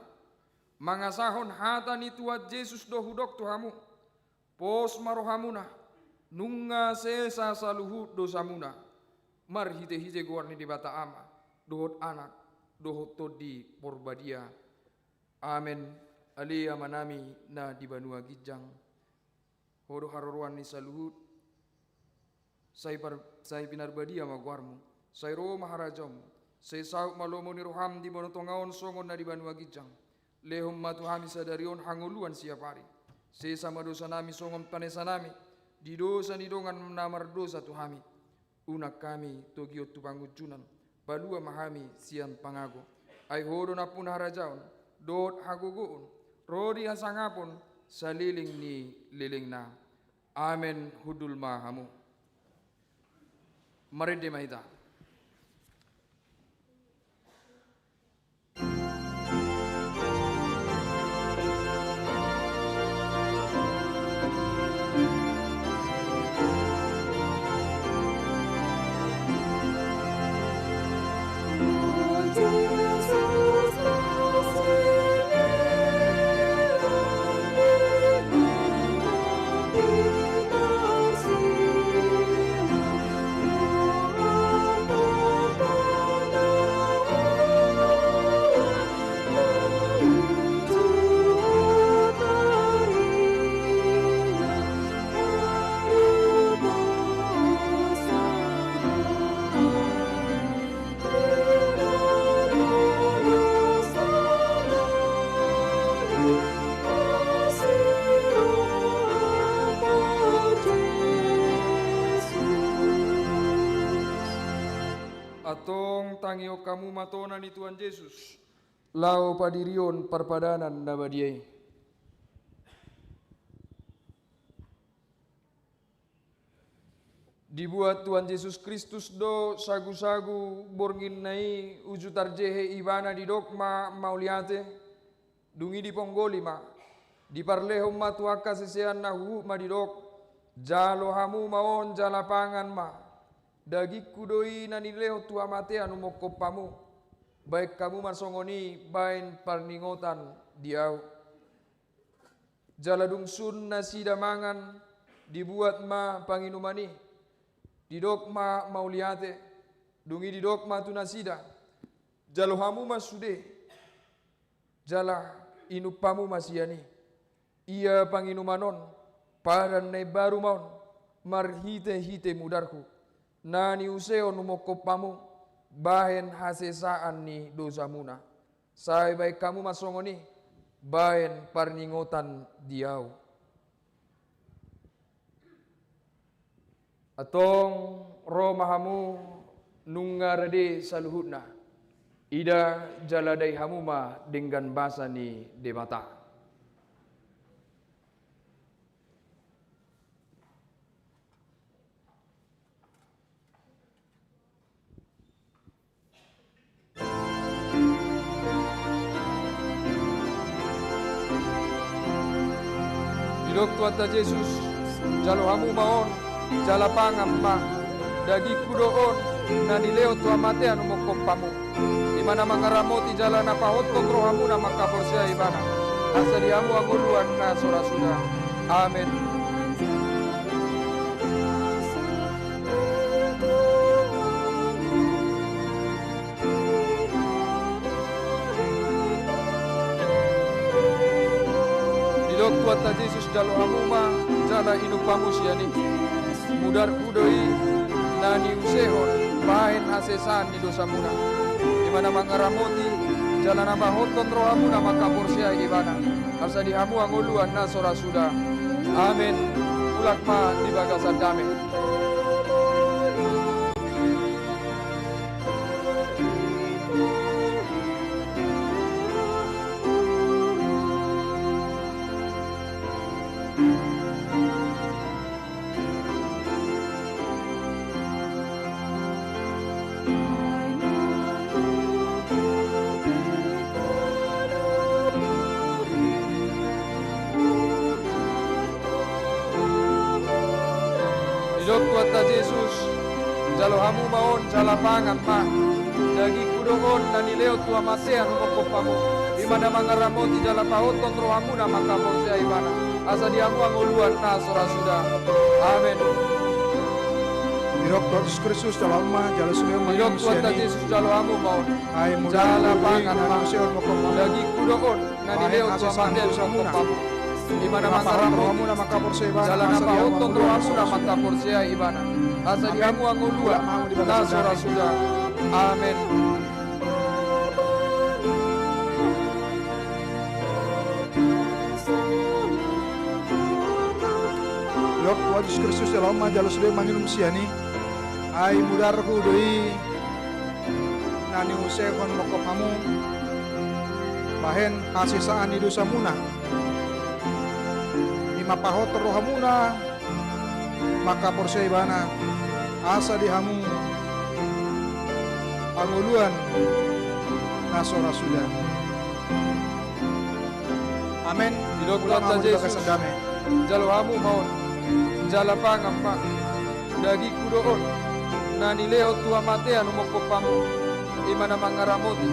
mangasahon hata ni Tuhan Jesus do hudok tu hamu, pos ma rohamuna, nunga sesa saluhut dosamuna, marhitehite goar ni Debata Ama, dohot Anak, dohot Tondi Porbadia. Amen. Ale Amanami na di banua ginjang, Ho do haroroan ni saluhut, sai par-, sai pinarbadia ma goarmu, sai ro ma harajaonmu, sai saut ma lomo ni roham di banua tonga on songon na di banua ginjang. Lehon ma tu hami sadari on hangoluan siapari. Sesa ma dosanami songon panesanami di dosa ni dongan na mardosa tu hami. Unang hami togihon tu pangunjunan, palua ma hami sian pangago. Ai Ho do nampuna harajaon, dohot hagogoon, ro di hasangapon, saleleng ni lelengna. Amen, hundul ma hamu. Marende ma hita. Antong tangihon hamu ma tona ni Tuhan Jesus, laho padirion parpadanan na badia i. Dibuat Tuhan Jesus Kristus do sagusagu bornginna i uju tarjehe Ibana, didok ma mauliate, dung i diponggoli ma, diparlehon ma tu angka siseanna huhut ma didok, jalo hamu ma on jala pangan ma, dagingku do i na nilehon tu hamatean humongkop hamu, bahen hamu ma songon i bahen parningotan di ahu. Jala dung sun nasida mangan, dibuat ma panginuman i, didok ma mauliate, dung i didok ma tu nasida, jalo hamu ma sude, jala inum hamu ma sian i. Ia panginuman on, padan na imbaru ma on, marhitehite mudarhu, na niuseon humongkop hamu, bahen hasesaan ni dosamuna. Sai bahen hamu ma songon i, bahen parningotan di ahu. Antong ro ma hamu nunga rade saluhutna. Ida jala dai hamu ma denggan basa ni Debata. Didok Tuhanta Jesus, jalo hamu ma on, jala pangan ma, dagingku do on, na nilehon tu hamatean humongkop hamu. I ma na mangaramoti jala na pahothon rohamuna mangkaporsea Ibana. asa di hamu hangoluan na so ra suda. Amen. Didok Tuhanta Jesus, jalo hamu ma jala inum hamu sian i. Mudarhu do i na niusehon bahen hasesaan ni dosamuna. I ma na mangaramoti jala na pahothon rohamuna mangkaporseai Ibana, asa di hamu hangoluan na so ra suda. Amen. Mulak ma di bagasan dame. Didok Tuhanta Jesus, jalo hamu ma on jala pangan ma. Dagingku do on na nilehon tu hamatean humophop hamu. I ma na mangaramoti jala pahothon rohamuna mangkaporseai Ibana, asa di hamu hangoluan na so ra suda. Amen. Didok Tuhan Jesus Kristus, jalo hamu ma, jala sude ma. Didok Tuhanta Jesus, jalo hamu ma on. Ai mudar jala pangan ma. Dagingku do on na nilehon tu hamatean humophop hamu. I ma na mangaramoti jala na pahothon rohamuna mangkaporseai Ibana, asa di hamu hangoluan na so ra suda. Amen. Didok Tuhan Jesus Kristus, jalo hamu ma, jala sude manginum sian i. Ai mudarhu do i na niusehon mangkophop hamu bahen hasesaan ni dosamuna. I ma pahothon rohamuna mangkaporseai Ibana, asa di hamu hangoluan na so ra suda. Amen. Didok Tuhanta Jesus, jalo hamu ma on jala pangan ma. Dagingku do on na nilehon tu hamatean humophop hamu. I ma na mangaramoti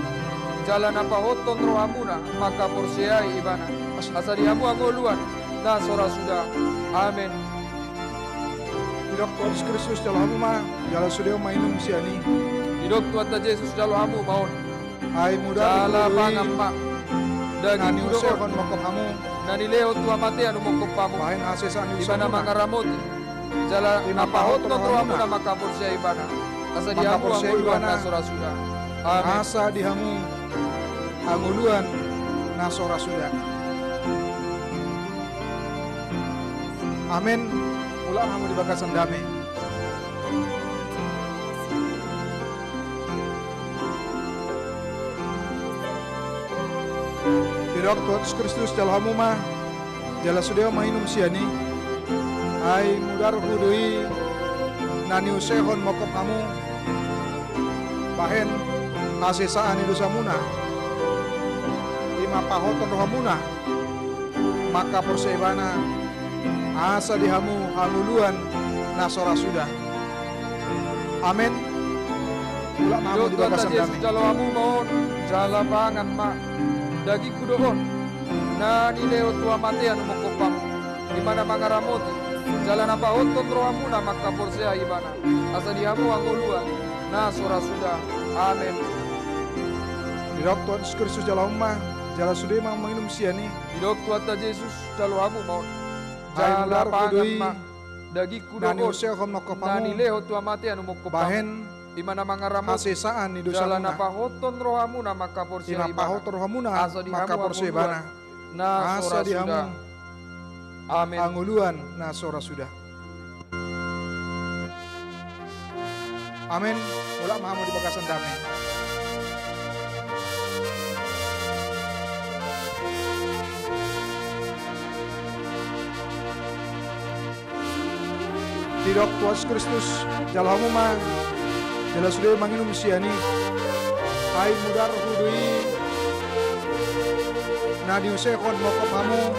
jala na pahothon rohamuna mangkaporseai Ibana, asa di hamu hangoluan na so ra suda. Amen. Didok Tuhan Jesus Kristus, jalo hamu ma, jala sude ma manginum sian i. Didok Tuhanta Jesus, jalo hamu ma on. Ai mudarhu do i na niusehon mangkophop hamu. Ai mudarhu do on na nilehon tu hamatean humophop hamu. Bahen hasesaan ni dosamuna. I ma na mangaramoti jala na pahothon rohamuna mangkaporseai Ibana, asa di hamu hangoluan na so ra suda. Amen. Asa di hamu hangoluan na so ra suda. Amen. Mulak ma hamu di bagasan dame. Didok Tuhan Jesus Kristus, jalo hamu ma, jala sude ma manginum sian i. Ai mudarhu do i na niusehon mangkophop hamu bahen hasesaan ni dosamuna. I ma pahothon rohamuna mangkaporseai Ibana, asa di hamu hangoluan na so ra suda. Amen. Mulak ma hamu di bagasan dame. Didok Tuhanta Jesus, jalo hamu ma on jala pangan ma. Dagingku do on na nilehon tu hamatean humophop hamu. I ma na mangaramoti jala na pahothon rohamuna mangkaporseai Ibana, asa di hamu hangoluan na so ra suda. Amen. Didok Tuhan Jesus Kristus, jalo hamu ma, jala sude ma manginum sian i. Didok Tuhanta Jesus, jalo hamu ma on jala pangan ma. Dagingku do on na niusehon mangkophop hamu. Bahen hasesaan ni dosamuna. Jala na pahothon rohamuna mangkaporseai Ibana, asa di hamu hangoluan na so ra suda. Amen. Hangoluan na so ra suda. Amen. Mulak ma hamu di bagasan dame. Didok Tuhan Jesus Kristus, jalo hamu ma, jala sude manginum sian i. Ai mudarhu do i na niusehon mangkophop hamu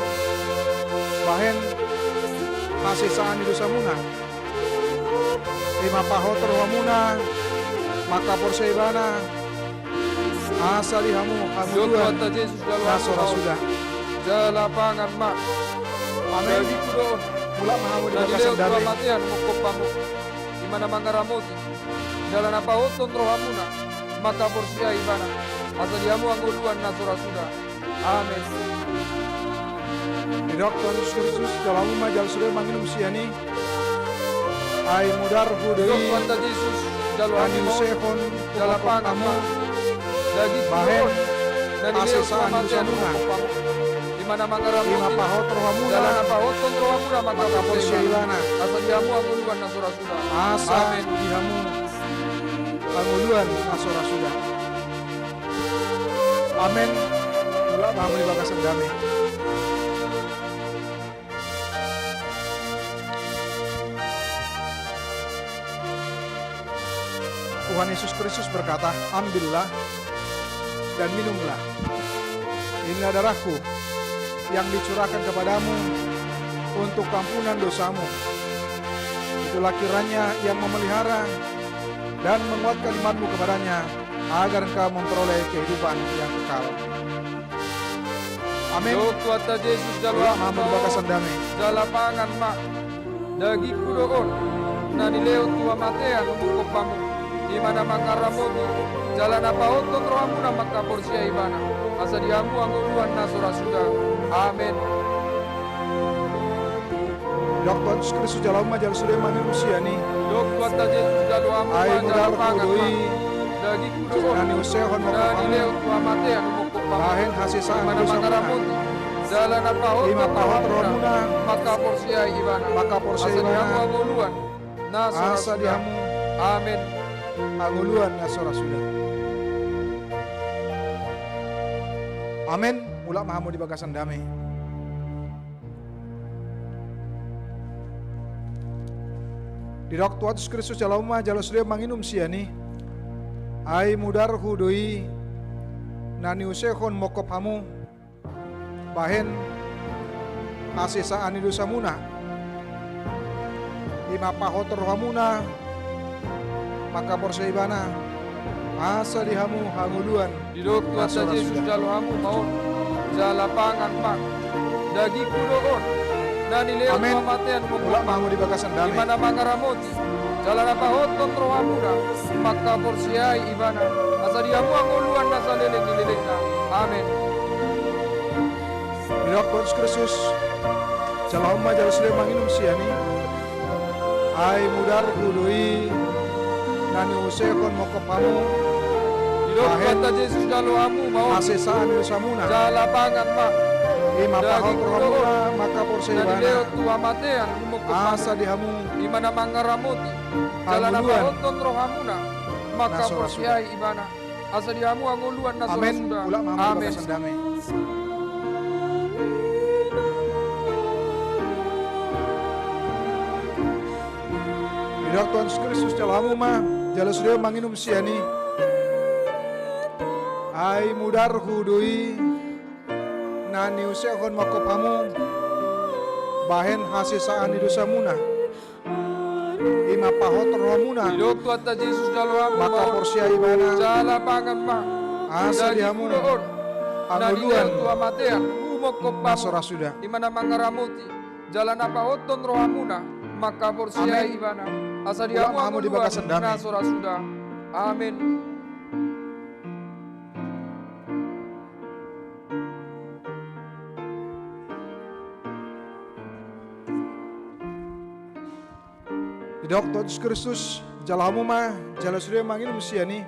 bahen hasesaan ni dosamuna. I ma pahothon rohamuna mangkaporseai Ibana, asa di hamu hangoluan na so ra suda. jala pangan ma. Amen. Dagingku do on. Mulak ma hamu di bagasan dame. Na nilehon tu hamatean mangkophon hamu, i ma na mangaramoti, jala na pahothon rohamuna mangkaporseai ibana, asa di hamu hangoluan na so ra suda. Amen. Didok Tuhan Jesus Kristus, jalo hamu ma jala sude manginum sian i. Ai mudar hudo i. Didok Tuhanta Jesus, jalo hamu ma on, jala pangan ma. Dagingku do on, na nilehon tu hamatean mangkophon hamu, i ma na mangaramoti, i ma pahothon rohamuna, jala na pahothon rohamuna mangkaporseai ibana, asa di hamu hangoluan na so ra suda. Amen. Asa di hamu hangoluan na so ra suda. Amen. Mulak ma hamu di bagasan dame. Tuhan Yesus Kristus berkata, "Ambillah dan minumlah. Inilah darahku yang dicurahkan kepadamu untuk keampunan dosamu. Itulah kiranya yang memelihara dan menguatkan imanmu kepada-Nya, agar engkau memperoleh kehidupan yang kekal." Amen. Didok Tuhanta Jesus, jalo hamu ma on, jala pangan ma. Dagingku do on, na nilehon tu hamatean mangkophon hamu, i ma na mangaramoti, jala na pahothon rohamuna mangkaporseai ibana, asa di hamu hangoluan na so ra suda. Amen. Didok Tuhan Jesus Kristus, jalo hamu ma jala sude manginum sian i. Didok Tuhanta Jesus, jalo hamu ma, jala pangan ma. Ai mudar hudo i. Dagingku do on, na niusehon mangkophon hamu, na nilehon tu hamatean mangkophon hamu, bahen hasesaan dosamuna, i ma na mangaramoti, jala na pahothon rohamuna mangkaporseai ibana, mangkaporseai ibana, asa di hamu hangoluan na so ra suda. Asa di hamu, amen, hangoluan na so ra suda. Amen. Mulak ma hamu di bagasan dame. Didok Tuhan Jesus Kristus, jalo hamu ma jala sude manginum sian i. Ai mudar hudo i, na niusehon mangkophon hamu, bahen hasesaan ni dosamuna, i ma pahothon rohamuna mangkaporseai ibana, asa di hamu hangoluan. Didok Tuhanta Jesus, jalo hamu ma on, jala pangan ma. Dagingku do on, na nilehon tu hamatean mangkophon hamu, i ma na mangaramoti, jala na pahothon rohamuna mangkaporseai ibana, asa di hamu hangoluan na saleleng ni lelengna. Amen. Didok Tuhan Jesus Kristus, jalo hamu ma jala sude manginum sian i. Ai mudar hudo i, na niusehon mangkophon hamu, didok Tuhanta Jesus, jalo hamu ma on, hasesaan ni dosamuna, jala pangan ma. I ma pahothon rohamuna mangkaporseai ibana, na nilehon tu hamatean mangkophon hamu, asa di hamu, i ma na mangaramoti, jala na pahothon rohamuna mangkaporseai ibana, asa di hamu hangoluan na so ra suda. Amen. Mulak ma hamu di bagasan dame. Didok Tuhan Jesus Kristus, jalo hamu ma jala sude manginum sian i. Ai mudar hudo i, na niusehon mangkophon hamu, bahen hasesaan ni dosamuna, i ma pahothon rohamuna. Didok Tuhanta Jesus, jalo hamu ma on, mangkaporseai ibana, jala pangan ma. Asa di hamu, dagingku do on, na nilehon tu hamatean mangkophon hamu, na so ra suda, i ma na mangaramoti, jala na pahothon rohamuna mangkaporseai ibana, asa di hamu hangoluan na so ra suda. Amen. Didok Tuhan Jesus Kristus, jalo hamu ma jala sude manginum sian i.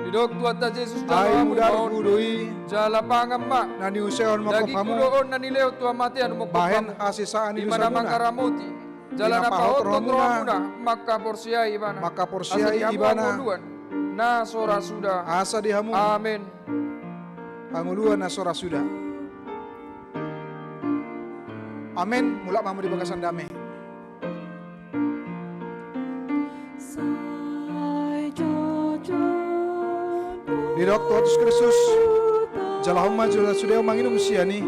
Didok Tuhanta Jesus, jalo hamu ma on, jala pangan ma. Ai mudar hudo i, na niusehon mangkophon hamu, dagingku do on, na nilehon tu hamatean mangkophon hamu, bahen hasesaan ni dosamuna, i ma na mangaramoti, jala na pahothon rohamuna mangkaporseai ibana, mangkaporseai ibana, asa di hamu hangoluan na so ra suda. Asa di hamu, amen, hangoluan na so ra suda. Amen. Mulak ma hamu di bagasan dame. Didok Tuhan Jesus Kristus, jalo hamu ma jala sude manginum sian i.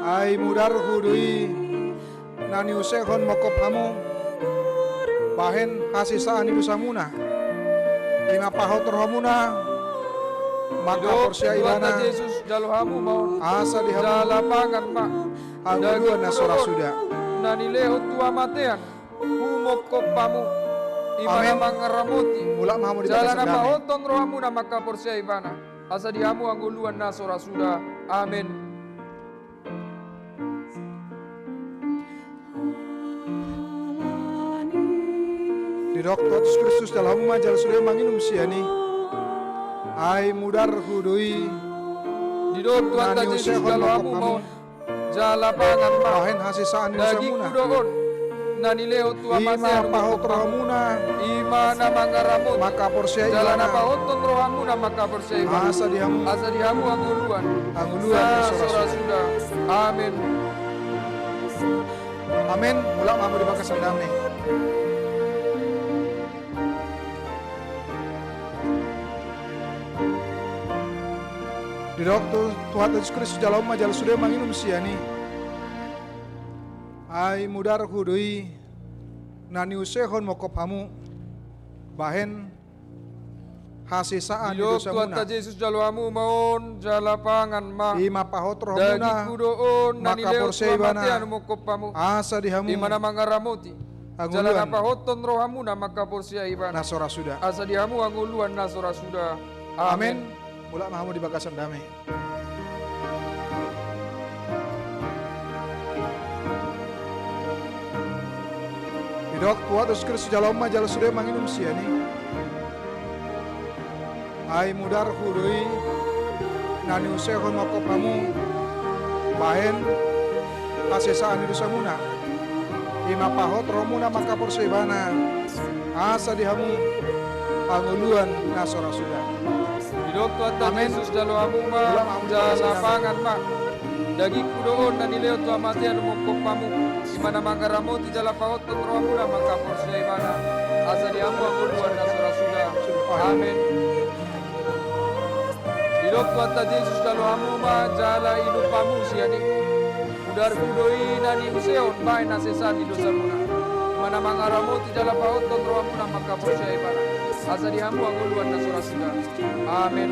Ai mudar hudo i, na niusehon mangkophon hamu, bahen hasesaan ni dosamuna, i ma pahothon rohamuna Maka porsea ibana. Jesus, jalo hamu ma on. Asa di hamu. Jala pangan ma. Angoluan na so ra suda. Na nilehon tu hamatean. Humongkop hamu. Ima na mangaramoti. Mulak ma hamu di bagasan dame. Jala na pahothon rohamuna mangkaporsea ibana. Asa di hamu angoluan na so ra suda. Amen. Didok Tuhan Jesus Kristus, jalo hamu ma jala sude manginum sian i. Ai mudarhu do i. Didok Tuhan Jesus, jalo hamu ma on. Jala pangan ma. Bahen hasesaan ni dosamuna. Dagingku do on. Na nilehon tu hamatean. Ima pahothon rohamuna. Ima na mangaramoti. Mangkaporsea ibana. Jala na pahothon rohamuna mangkaporsea ibana. Asa di hamu. Asa di hamu angoluan. Angoluan na so ra suda. Amen. Amen. Mulak ma hamu di bagasan dame. Didok Tuhan Jesus Kristus, jalo hamu ma jala sude manginum sian i. Ai mudarhu do i, na niusehon mongkop hamu, bahen hasesaan ni dosamuna. Didok Tuhan Jesus, jalo hamu ma on, jala pangan ma. Ima pahothon rohamuna. Dagingku do on, na nilehon tu hamatean, humongkop hamu. Asa di hamu. Ima na mangaramoti. Angoluan. Jala na pahothon rohamuna mangkaporsea ibana. Na so ra suda. Asa di hamu angoluan na so ra suda. Amen. Amen. Mulak ma hamu di bagasan dame. Didok Tuhan Jesus Kristus, jalo hamu ma jala sude manginum sian i. Ai mudarhu do i, na niusehon mongkop hamu, bahen hasesaan ni dosamuna. Ima pahothon rohamuna mangkaporsea ibana, asa di hamu angoluan na so ra suda. Didok Tuhan Jesus, jalo hamu ma, jala pangan ma. Dagingku do on, na nilehon tu hamatean, humongkop hamu. Ima na mangaramoti jala pahothon rohamuna mangkaporsea ibana. Asa di hamu angoluan na so ra suda. Amen. Didok Tuhan Jesus, jalo hamu ma jala inum hamu sian i. Mudarhu do i na niusehon bahen hasesaan ni dosamuna. Ima na mangaramoti jala pahothon rohamuna mangkaporsea ibana. Asa di hamu angoluan na so ra suda. Amen.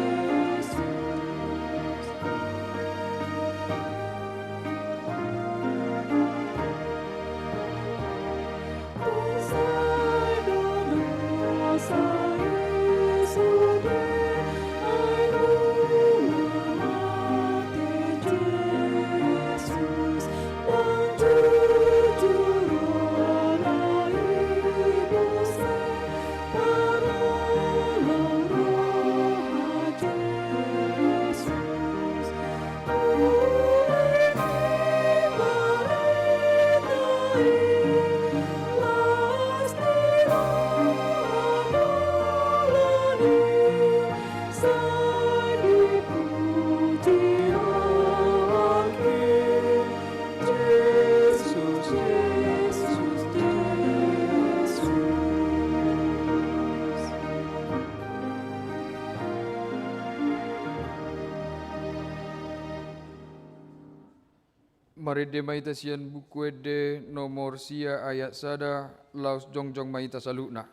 Marende ma hita sian Buku Ende nomor sia ayat sada, laos jongjong ma hita saluhutna.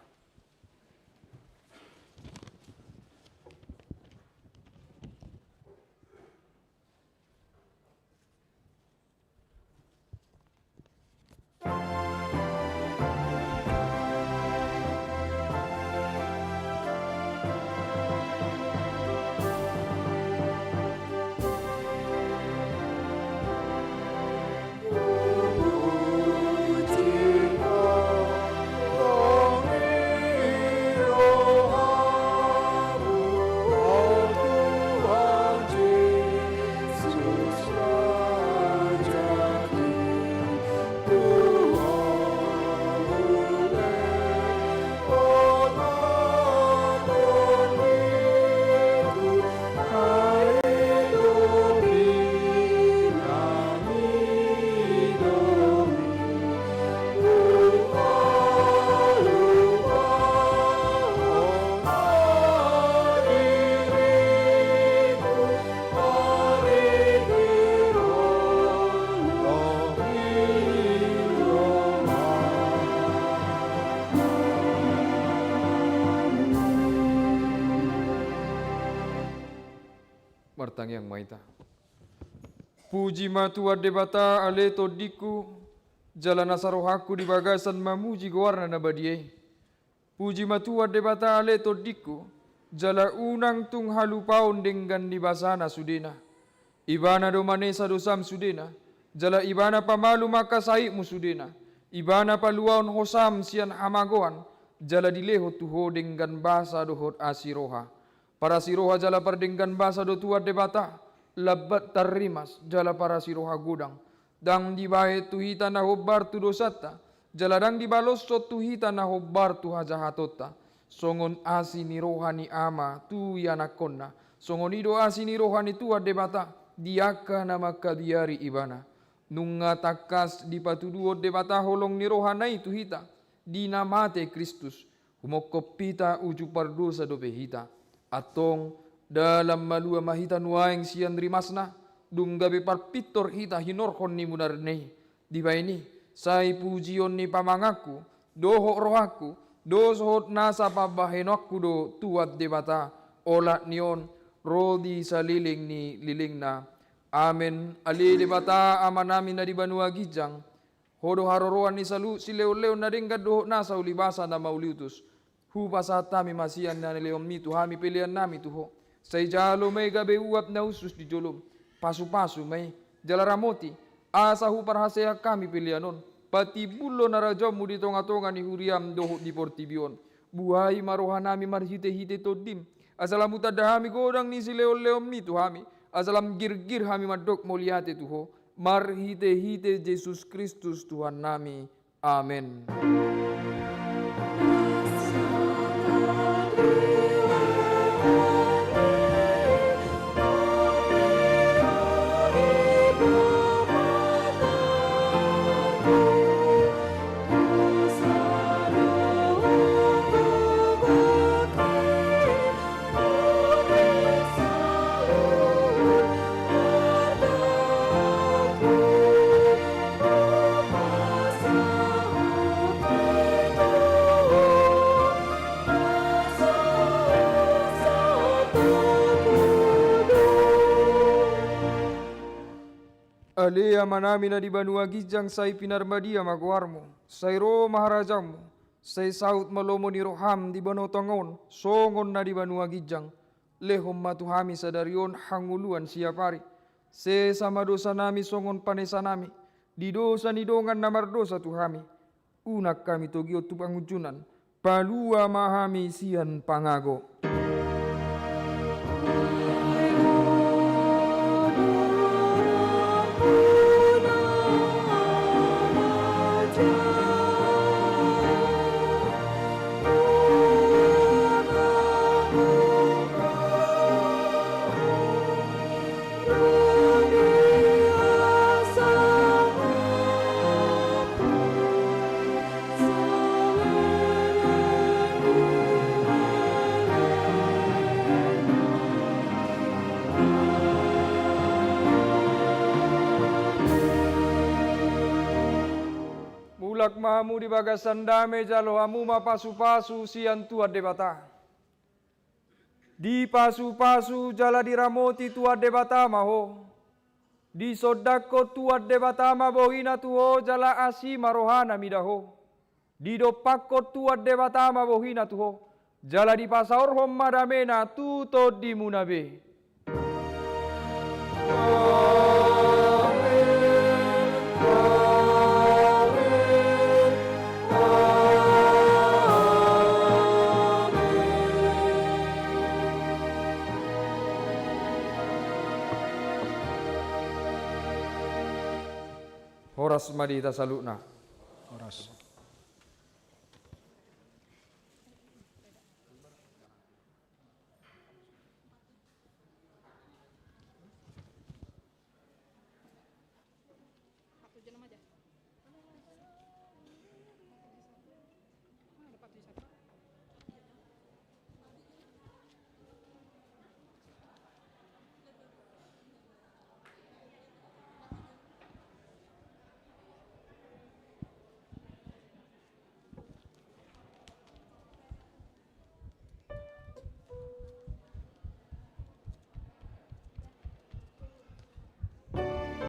Martangiang ma hita. Puji ma Tuhan Debata, ale tondingku, jala nasa rohangku di bagasan mamuji goarna na badia i. Puji ma Tuhan Debata, ale tondingku, jala unang tung halupaon denggan ni basana sudena. Ibana do manesa dosam sudena, jala Ibana pamalum angka sahitmu sudena. Ibana paluaon hosam sian hamagoan, jala dilehon tu ho denggan basa dohot asi roha. Parasi roha jala pardenggan basa do Tuhan Debata, lambat tarrimas jala parasi roha godang. Ndang dibahen tu hita na hombar tu dosanta, jala ndang dibaloshon tu hita na hombar tu hajahatonta. Songon asi ni roha ni ama tu ianakhonna, songon i do asi ni roha ni Tuhan Debata di angka na mangkabiari Ibana. Nunga tangkas dipatuduhon Debata holong ni rohana i tu hita di na mate Kristus. Humongkop hita uju pardosa dope hita. Antong, dalan malua ma hita nuaeng sian rimasna, dung gabe parpintor hita hinorhon ni munarna i. Dibahen i, sai pujion ni pamanganku dohot rohangku do sohot nasa pambahenonku do Tuhan Debata, olat ni on ro di saleleng ni lelengna. Amen. Ale Debata Amanami na di banua ginjang, Ho do haroroan ni saluhut silehonlehon na denggan dohot nasa ulibasa na mauliutus. Hupasahat hami ma sian na nilehonmi tu hami peleannami tu Ho. Sai jalo ma i gabe uap na hushus di jolom. Pasupasu ma i, jala ramoti, asa huparhaseang hami pelean on patimbulhon harajaonmu di tongatonga ni huriam dohot di portibi on. Buhai ma rohanami marhitehite Tondim, asa lam hutanda hami godang ni silehonlehonmi tu hami, asa lam girgir hami mandok mauliate tu Ho. Marhitehite Jesus Kristus Tuhannami. Amen. Ale Amanami na di banua ginjang, sai pinarbadia ma goarmu, sai ro ma harajaonmu, sai saut ma lomo ni roham di banua tonga on songon na di banua ginjang. Lehon ma tu hami sadari on hangoluan siapari. Sesa ma dosanami songon panesanami di dosa ni dongan na mardosa tu hami. Unang hami togihon tu pangunjunan. Palua ma hami sian pangago. Mulak ma hamu di bagasan dame, jalo hamu ma pasupasu sian Tuhan Debata. Dipasupasu jala diramoti Tuhan Debata ma ho. Disondangkon Tuhan Debata ma bohina tu ho jala asi ma rohana mida ho. Didompakkon Tuhan Debata ma bohina tu ho, jala dipasaorhon ma damena tu tondimuna be. Horas ma di hita saluhutna. Horas.